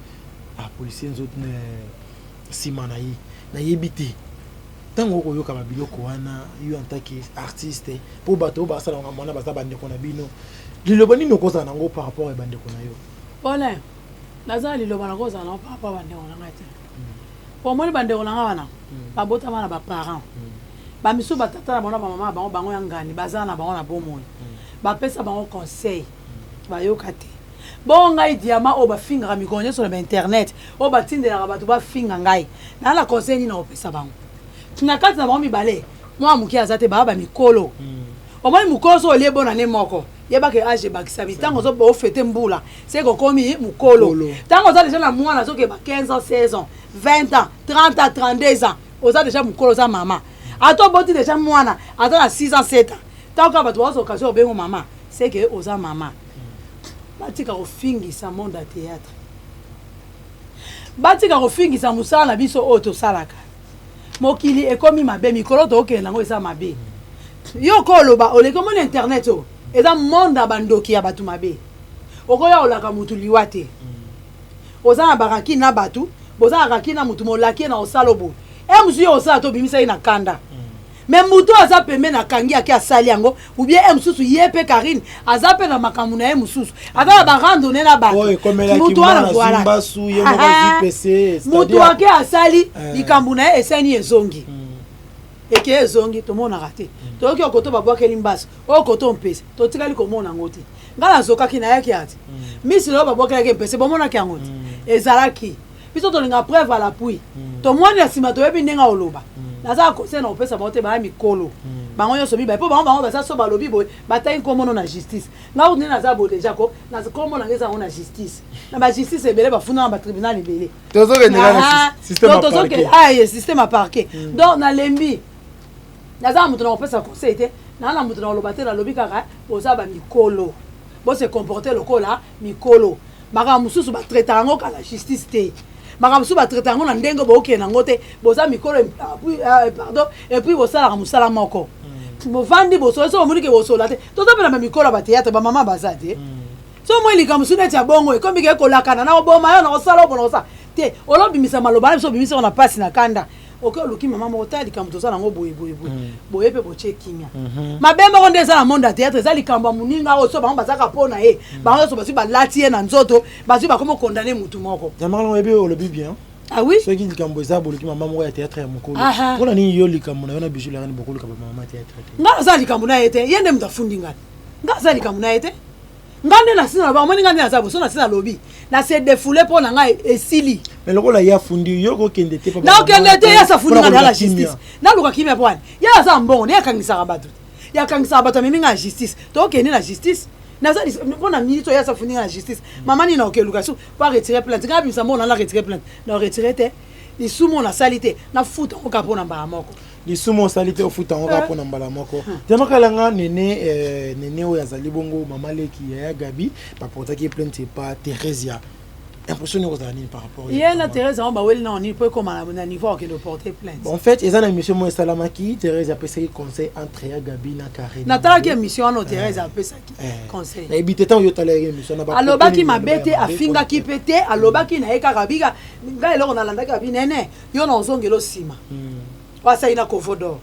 apolisi ye nzoto sima na ye nayebi te ntango okoyoka ba biloko wana yo en tant que artiste mpo bato oyo basala makambo wana baza bandeko na bino liloba nini okozala nango par rapport ya bandeko na yo? Paulin, naza na liloba nakozala nango par rapport ya bandeko na ngai te. Po omoni bandeko na ngai wana babotama na ba parents ba misusu ba tata na bango na ba mama na bango bango ya ngani baza na bango na bomoi bapesa bango conseil bayoka te bongo ngai diamant oyo bafingaka mikolo nyonso na ba internet oyo batindelaka bato bafinga ngai naa na conseil nini nakopesa bango na kati na bango mibale mwana moke aza te baa bamikolo omoni mokolo so olie bonane moko yeba ke age ebakisami ntango ozo ofete mbula se kokomi mokolo ntango oza deja na mwana azokeba 15 ans 16 ans 20 ans 30 ans 32 ans oza deja mokolo oza mama ata oboti deja mwana aza na 6 ans 7 ans ntango kaka bato bazwa occasion obengo mama se ke oza mama. Batika kofingisa monde ya théâtre, batika kofingisa mosala na biso oyo tosalaka. Mokili ekomi mabe, mikolo tokokende yango eza mabe. Yo koloba oleki omoni internet oyo eza monde ya bandoki ya bato mabe. Okoya olaka mutu liwa te, oza na barakine na bato, boza na rakine na mutu molaki ye na osala boye e mosusu yo osala to obimisa ye na kanda me moto oyo aza pembeni akangi ake asali yango ou bien e mosusu ye mpe Karine aza mpe na makambo na ye mosusu aza na barandone na bato moto wana voilà moto ake asali likambo na ye esani ezongi eke ezongi tomonaka te toyoki okoto babwakeli mbaso oyo koto mpese totikali komona yango te ngai nazokaki nayaki ati misi oyo babwakelaki mpese bomonaki yango te ezalaki biso tolinga preuve à l'appui tomoni na nsima toyebi ndenge oloba naza na conseil na kopesa bango te baya mikolo bango nyonso mibale mpo bango bango baza so balobi boye batangi nkombono na justice ngai kutu nde naza boye deja ko nkombo na ngai eza yango na justice na bajustice ebele bafunda na batribunal ebele système ya parquet donc nalembi naza na moto na kopesa conseil te naa na moto na koloba te nalobi kaka boza bamikolo bose comporte lokola mikolo makambo mosusu batraitaka yango kaka na justice te makambo mosusu batraitaka yango na ndenge bookende yango te boza mikolo pardon et puis bosalaka mosala moko bovandi bosolo so bomoni ke bosola te toza mpe na bamikolo ya bateatre bamama baza te so omoni likambo mosusu neti ya bongo ekomi ke kolakana na koboma yo na kosala obona kosala te olobimisa maloba na biso obimisi yango na mpasi na kanda oke oluki mama moko tala likambo toza nango boye boye boye boye mpe botie kimia mabe moko nde eza na monde ya théâtre eza likambo ya moninga oyo so bango bazaka mpo na ye bango nyonso bazwi balati ye na nzoto bazwi bakomi okondane mutu moko. Diamant oyebi olobi bien. Ah oui? Soki likambo eza boluki mama moko ya théâtre ya mokolo. Mpona nini yo likambo na yo na Bijou la reine bokoluka ba mama théâtre te? Nga naza likambo na ye te, ye nde moto afundi ngai. Nga naza likambo na ye te. Nga nde nasi naloba, omoni nga nde naza boso nasi nalobi. Na se défoulé mpo na ngai esili. Mais lokola ye afundi yo okokende te. Nakokende te, ye asi afundi ngai na la justice. Naluka kimia mpo wani. Ye aza mbongo, ye akangisaka bato. Ye akangisaka bato amemi ngai na justice. Tokokende na justice. Naza mpo na minute oyo ye asi afundi ngai na justice. Mama nini nakokeluka su po aretire plainte. Ngai abimisa mbongo na na retire plainte. Na retire te. Lisumu oyo nasali te, nafuta yango kaka mpo na mbala moko. Lisumu osali te ofuta yango kaka mpona mbala moko. Diamakalanga nene nene oyo azali bongo mama leki yaya Gabi baportaki ye plainte epa Theresia. Impression nini kozala nini par rapport ye na Thérèse yango baweli nao nini mpo ekóma na niveau akende porter plainte? Bon, en fait eza na émission moko esalamaki, Thérèse apesaki conseil entre ya Gabi na Karine. Natalaki émission wana, Thérèse apesaki conseil. Nayebi te ntango yo otalaki émission na alobaki mabe te, afingaki mpe te, alobaki na ye kaka bika ngai eloko nalandaki abi nene yo na ozongela nsima oyo asali na Kovo d'Or.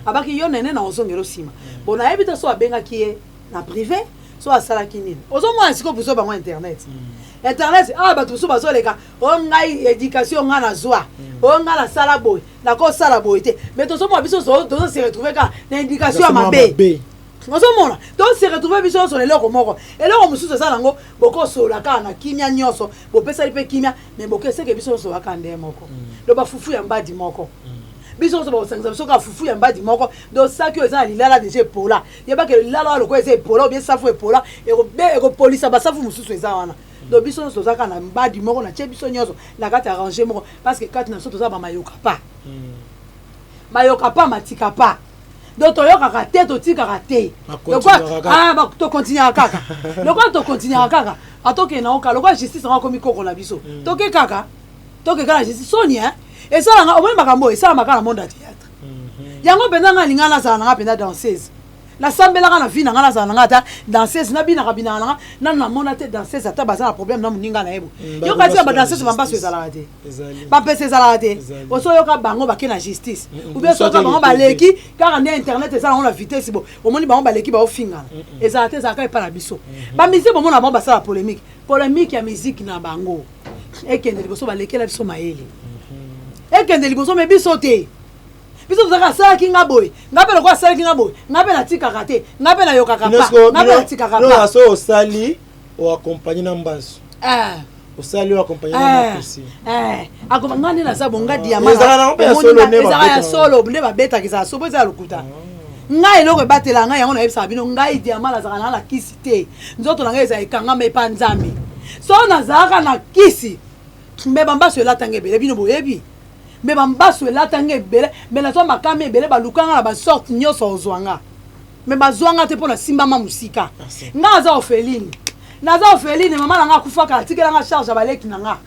Abaki yo nene na ozongela nsima. Bon, nayebi te so abengaki ye na privé, so asalaki nini. Ozomona sikoyo biso bango internet, internet awa bato mosusu bazoleka oyo ngai éducation ngai nazwa, oyo ngai nasala boye, nakosala boye te. Mais tozomona biso tozo se retrouve kaka na éducation ya mabe. Ozomona tose retrouve biso nyonso na eloko moko. Eloko mosusu eza nango, bokosolola kaka na kimia nyonso, bopesali mpe kimia, mais bokeseke biso nyonso kaka nde moko. Do bafufu ya mbadi moko, biso nyonso bakosangisa biso kaka fufu ya mbadi moko. Do saki oyo eza na lilala déjà epola, yebake lilala wana lokola eza epola obie safu epola, ekopolisa basafu mosusu eza wana. Donc biso nyonso toza kaka na mbadi moko, na tie biso nyonso na kati ya rangée moko, parce que kati na biso toza bamayoka pa mayoka pa matika pa. Donc toyokaka te, totikaka te, tokontinuaka kaka lokola tokontinuaka kaka. Atokende nango kaka lokola justice yango akomi koko na biso. Toke kaka, toke kaka na justice. Soni esalanga omoni makambo oyo esalamaka na monde ya théâtre. Yango mpenza nga alinga nazala nanga mpenza danseuse. Nasambelaka na vie na nga nazala nanga ata danseuse, nabinaka binaka nanga. Nanu namona te danseuse ata baza na problème na moninga na ye bo. Yoka tika badanseuse, bambaso ezalaka te, bapesa ezalaka te. Osoyoka bango bake na justice ou bien soyoka bango baleki kaka nde internet eza nango na vitesse bo omoni bango baleki baofingana. Ezala te, ezalaka epa na biso bamusike. Bomona bango basala polémique, polémique ya musique na bango ekende liboso, balekela biso mayele, ekende liboso. Mais biso te, biso tozalaka asalaki nga boye, nga mpe lokola asalaki nga boye, nga mpe natikaka te, nga mpe nayokaka pa, nga mpe natikaka pa. So osali oaccompagne na mbasu, osali oaccompagne na makosi. Nga nde naza bonga diamant, ezalaka ya solo nde babetaka, ezala so bo eza ya lokuta. Ngai eloko ebatela ngai yango nayebisaka bino, ngai diamant nazalaka nanga na kisi te. Nzoto na ngai eza ekangama epa Nzambe. So nazalaka na kisi mbe bambaso elatanga ebele, bino boyebi mbe bambaso elatanga ebele, mbe nazwa makama ebele, balukanga na basorte nyonso ozwanga, mais bazwanga te mpo nasimbama mosika. Nga naza orpheline, naza orpheline. Mama na nga akufaka, atikelanga charge ya baleki na nga.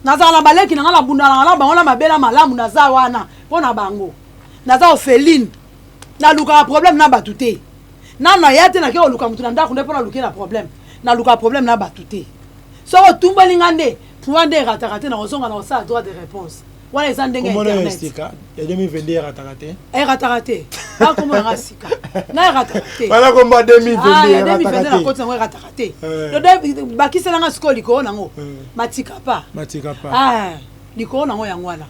Nazala na baleki na nga, nabundanaka na bango na mabela malamu, naza wana mpo na bango. Naza orpheline, nalukaka problème na bato te. Nano naya te nake koluka motu na ndako nde mpo naluki na problème. Nalukaka problème na bato te. Soki otumbeli nga nde wana nde erataka te, nakozonga na kosala droit de réponse. Wana eza ndenge ya internet ya 2022 erataka te. Erataka te, akombo nanga sika nga erataka te. Wana kombo ya 2022. 2022 nakoti yango, erataka te. Bakiselanga sikoyo likolo nango matika pa. Matika pa. Likolo nango yango wana.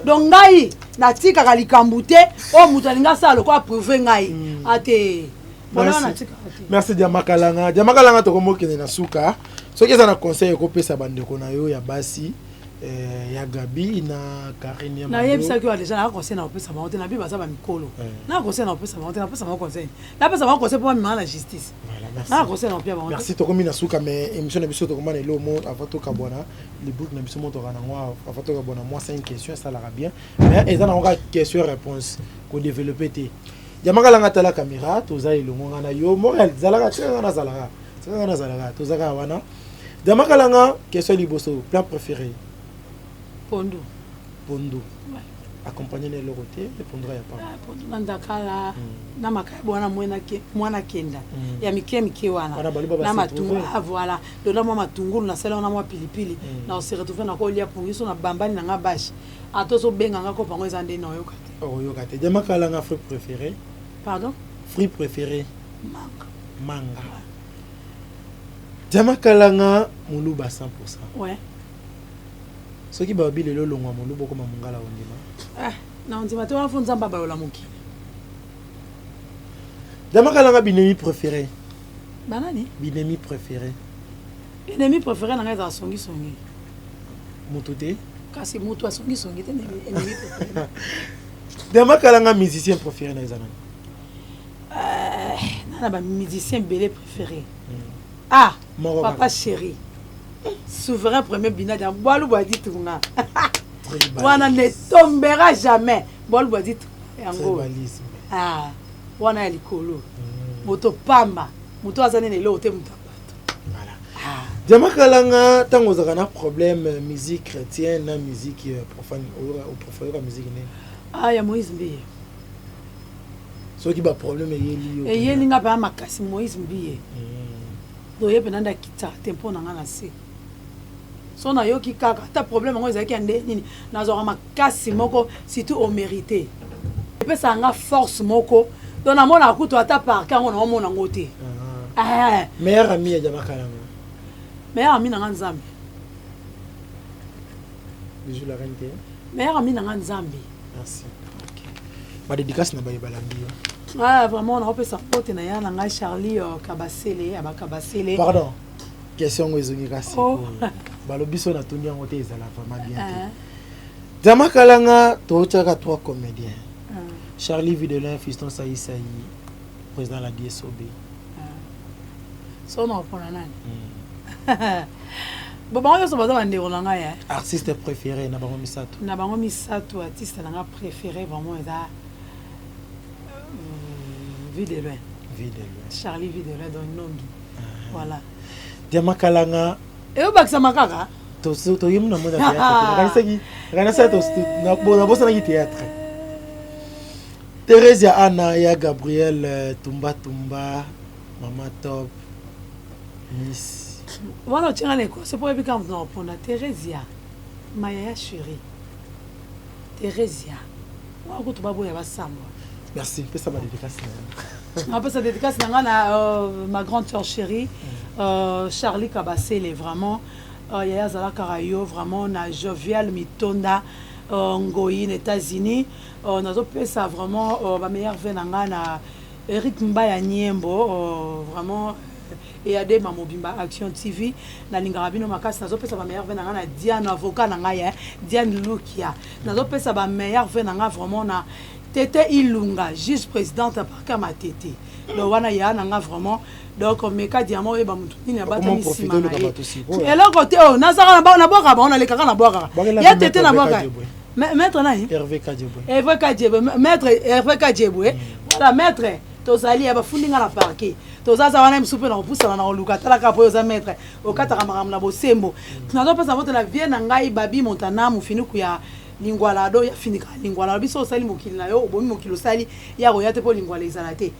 Donc ngai natikaka likambo te oyo moto alingi asala lokola prouve ngai ate. Merci Diamakalanga. Diamakalanga, tokomokende na suka. Soki eza na conseil ekopesa bandeko na yo ya basi, ya Gabi na Karine ya Nayebisaki yo déjà, naka conseil na kopesa bango te. Nabi baza bamikolo, naka conseil na kopesa bango te. Napesa bango conseil, napesa bango conseil mpo bamimaka na justice. Naka conseil na kopia bango. Merci, tokomi na suka. Mais émission na biso tokoma na eloko mo avant tokabwana, rubrique na biso mo toka nango avant tokabwana, mwa 5 question esalaka bien, mais eza nango kaka question réponse, kodéveloppe te. Diamakalanga, tala caméra, toza elongo nga na yo. Morel zalaka, tika nga nazalaka, tika nga nazalaka, toza kaka wana. Diamakalanga, question liboso: plat préféré? Pondu. Pondu accompagné na eloko te, pondu ya pamba? Ah, pondu na ndakala na makayabo wana mwana kenda ya mike mike wana na matungulu. Ah, voilà, donc na mwa matungulu nasali wana, mwa pilipili, na ose retrouve na kolia pongi so na bambali na nga bashe. Ata ozobenga nga kopa, yango eza nde na oyoka te. Oyoka te. Diamakalanga, fruit préféré? Pardon? Fruit préféré? Manga. Manga. Diamakalanga, moluba 100? Ouais. Soki balobi lelo olongwa moluba, okoma mongala, ondima? Ah, na ondima te. Wana fo Nzambe abayola mokili. Diamakalanga, binemi préféré? Banani? Binemi préféré. Ennemi préféré na ngai ezala songisongi. Moto te? Kasi moto asongisongi te ennemi préféré. Diamakalanga, musicien préféré na eza nani? Na bamusicien ebele préféré. Ah, moko. Papa chéri, souverain premier binadi bwalu bwa ditunga wana ne tombera jamais. Bwalu bwa ditunga yango. Ah, wana ya likolo, moto pamba, moto aza nene eloko te, moto ya bato. Voilà. Diama Kalanga, ntango ozalaka na problème euh, musique chrétienne na musique euh, profane, oyoka musique nini? Ah, ya Moïse Mbiye. Soki ba problème eyeli yo. Eyeli nga mpenza makasi Moïse Mbiye. Mm. Toye mpenza ndakita te mpo na nga na se. So nayoki kaka ata problème yango ezalaki ya nde nini, nazwaka makasi moko surtout au mérité. Epesaka nga force moko donc namonaka kutu ata parke yango naomona yango te. Ah. Eh. Meilleur ami ya Diama Kalanga. Meilleur ami na nga Nzambe. Bijou la reine te. Meilleur ami na nga Nzambe. Merci. Ok. Ba dédicace na baye balandi yo. Ah vraiment naopesa mbote na ya na ngai Charlie euh, Kabasele ya bakabasele. Pardon. Question yango ezongi kasi. Oh. Balobi so natuni yango te ezala vraiment bien te. Eh. Diama Kalanga totiaka trois comédiens. Ah. Charlie Videlin, Fiston Saï Saï, président la DSOB. So na opona nani? Hmm. Bo bango nyonso baza bandeko na ngai. Eh. Artiste préféré na bango misato. Na bango misato artiste na ngai préféré vraiment eza euh, Vie de loin. Vie de loin. Charlie Vie de loin donc Nongi. Ah. Voilà. Diama Kalanga. Eyobakisama kaka. Toyemi na mona théâtre. Nakanisaki nakanisaki nabosanaki théâtre. Theresia Anna ya Gabriel euh, Tumba Tumba Mama Top Miss. Wana otianga na ekoso mpo oyebi kaka moto na kopona Theresia ma yaya chérie Theresia wana kutu baboya basambwa. Merci, pesa ba dédicace na yo. Napesa dédicace na nga na euh, ma grande sœur chérie mm. euh, Charlie Kabasele vraiment euh, yaya azalaka yo vraiment na Jovial Mitonda euh, Ngoyi na États-Unis. Oh, nazopesa vraiment oh, ba meilleurs vœux na nga na Eric Mbaya Niembo oh, vraiment eyadema mobimba Action TV nalingaka bino makasi nazopesa ba meilleurs vœux na nga na Diane avocat na ngai eh, Diane Lukia nazopesa ba meilleurs vœux na nga vraiment na Tete Ilunga juge présidente ya parquet Matete donc wana ya na nga vraiment donc meka diamant oyeba motu nini abatami nsima na ye eloko te oyo nazaka nabwaka bango nalekaka nabwakaka ya tete nabwaka maître nani Hervé Kadjebwe Hervé Kadjebwe maître Hervé Kadjebwe mm. voilà maître tozali ya bafundi nga na parquet tozaza wana mosusu mpe na kopusana na koluka talaka mpo oza maître okataka makambo na bosembo mm. nazopesa mbote na vie na ngai babi montana mofinuku ya lingwala do ya finika lingwala biso osali mokili na yo obomi mokili osali ya koya te mpo lingwala ezala te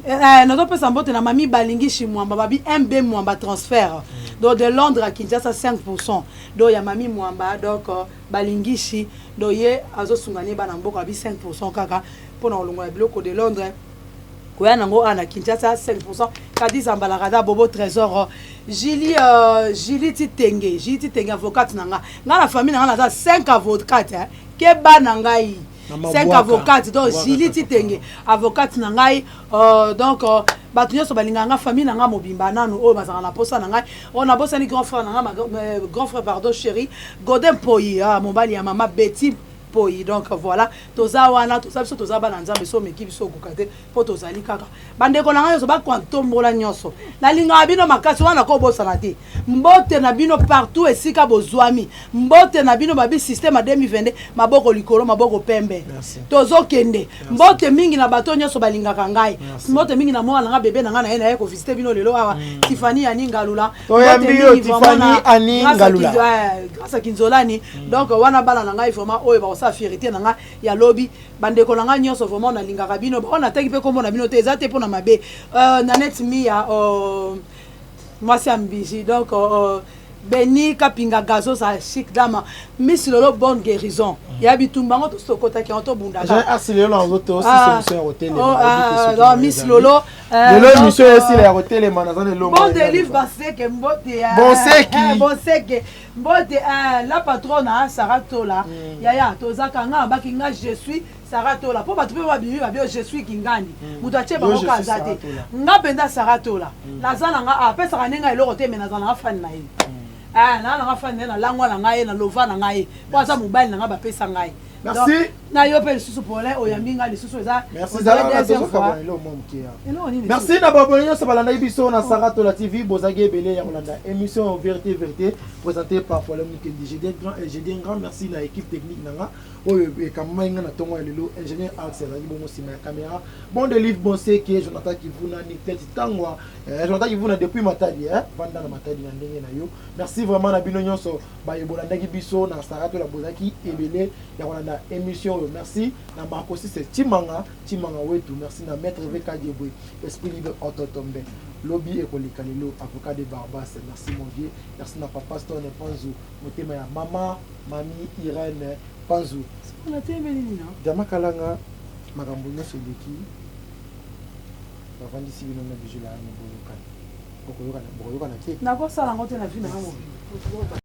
eh, nazopesa mbote na mami balingi mwamba babi mb mwamba transfert mm. donc de londres à kinshasa 5 donc ya mami mwamba donc euh, Balingishi donc ye azosunga ne bana mboka bi 5% kaka mpo na kolongola biloko de Londres koya nango awa na Kinshasa 5% Kadi Zambalakada Bobo Trésor Julie euh, Julie Titenge Julie Titenge avocate na nga nga na famille na nga naza 5 avocate hein. Keba na ngai 5 avocate donc Julie Titenge avocate na ngai euh, donc euh, bato nyonso balingaka nga famille na nga mobimba nanu oyo bazalaka na posa na ngai oyo nabosani grand frère na nga euh, grand frère pardon chéri Godin Mpoyi ah, mobali ya mama Betty Mpoyi donc voilà toza wana toza biso toza bana Nzambe so omeki biso okoka te mpo tozali kaka bandeko na ngai nyonso bakwantombola nyonso nalingaka bino makasi wana kobosana te mbote na bino partout esika bozwami mbote na bino babi système ya 2022 maboko likolo maboko pembe tozokende mbote mingi na bato nyonso balingaka ngai mbote mingi na mwana na ngai bebe na ngai na ye naye kovisite bino lelo awa mm. Tiffany Ani Ngalula grâce à Kinzolani mm. donc wana bana na ngai vraiment oyo bakosala fierité na ngai ya lobi bandeko na ngai nyonso vraiment nalingaka bino baoyo nataki mpe kombo na bino te eza te mpo na mabe euh, Nanette Mia euh, mwasi ya mbiji donc euh, Beni Kapinga Gazo sa chic dame Miss Lolo bonne guérison mm. ya bitumba yango tosokotaki yango tobundaka ah, Miss Lolo euh, lelo émission esila ya kotelema naza na elongo bon delive baseke mbote bonseki eh, bonseke mbote eh, la patronne ah, Sarah Tola mm. yaya tozaka nga abaki nga je suis Sarah Tola po bato mpe babimi babi je suis kingandi mm. moto atie bango ka aza te nga mpenza Sarah Tola mm. naza na nga apesaka nde nga eloko te me naza na nga fan na ye mm. eh, naa na nga fan na ye nalangwa na ngai ye na lova na ngai ye po aza mobali na nga bapesa ngai merci. Na yo mpe lisusu Paulin oyambi nga lisusu eza Merci zala tozokabwana eloko mwa moke ya. Merci na baabonné nyonso balandaki biso na Sarah Tola TV bozalaki ebele ya kolanda émission Vérité Vérité présentée par Paulin Mukendi. Je dis grand je dis un grand merci na équipe technique na nga oyo ekambamaki nga na ntongo ya lelo ingénieur Axe azalaki bongo nsima ya caméra. Bon de livre bon seke Jonathan Kivuna Niclet Tangwa eh, Jonathan Kivuna depuis Matadi eh, vanda na Matadi na ndenge na yo. Merci vraiment na bino nyonso baye bolandaki biso na Sarah Tola bozalaki ebele ya kolanda émission oyo. Merci na Marco Sise Chimanga Chimanga wetu. Merci na Maître VK Diebwe Esprit libre Ototombe lobi ekoleka lelo avocat de Barbas. Merci mon vieux. Merci na papa Stone Panzu motema ya mama mami Irène Panzu. Diama Kalanga makambo nyonso eleki bavandisi bino na bijou la reine boyokani bokoyokana bokoyokana te. Nakosala yango te na vie na nga mobimba.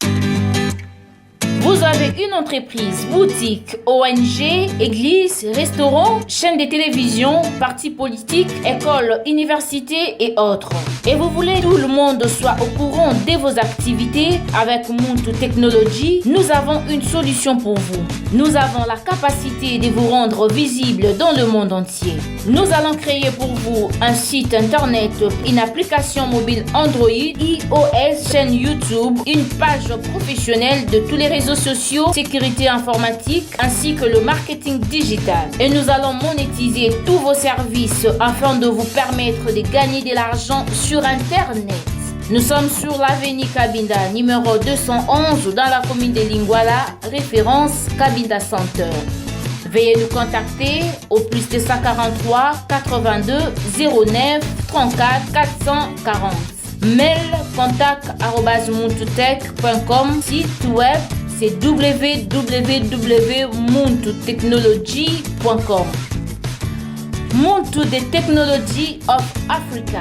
Vous avez une entreprise, boutique, ONG, église, restaurant, chaîne de télévision, parti politique, école, université et autres. Et vous voulez que tout le monde soit au courant de vos activités avec Muntu Technology, nous avons une solution pour vous. Nous avons la capacité de vous rendre visible dans le monde entier. Nous allons créer pour vous un site internet, une application mobile Android, iOS, chaîne YouTube, une page professionnelle de tous les réseaux sociaux, sécurité informatique ainsi que le marketing digital. Et nous allons monétiser tous vos services afin de vous permettre de gagner de l'argent sur Internet. Nous sommes sur l'avenue Kabinda, numéro 211, dans la commune de Lingwala, référence Kabinda Center. Veuillez nous contacter au plus 243 82 09 34 440. Mail contact site web c'est www.muntutechnology.com. Muntu the Technology of Africa.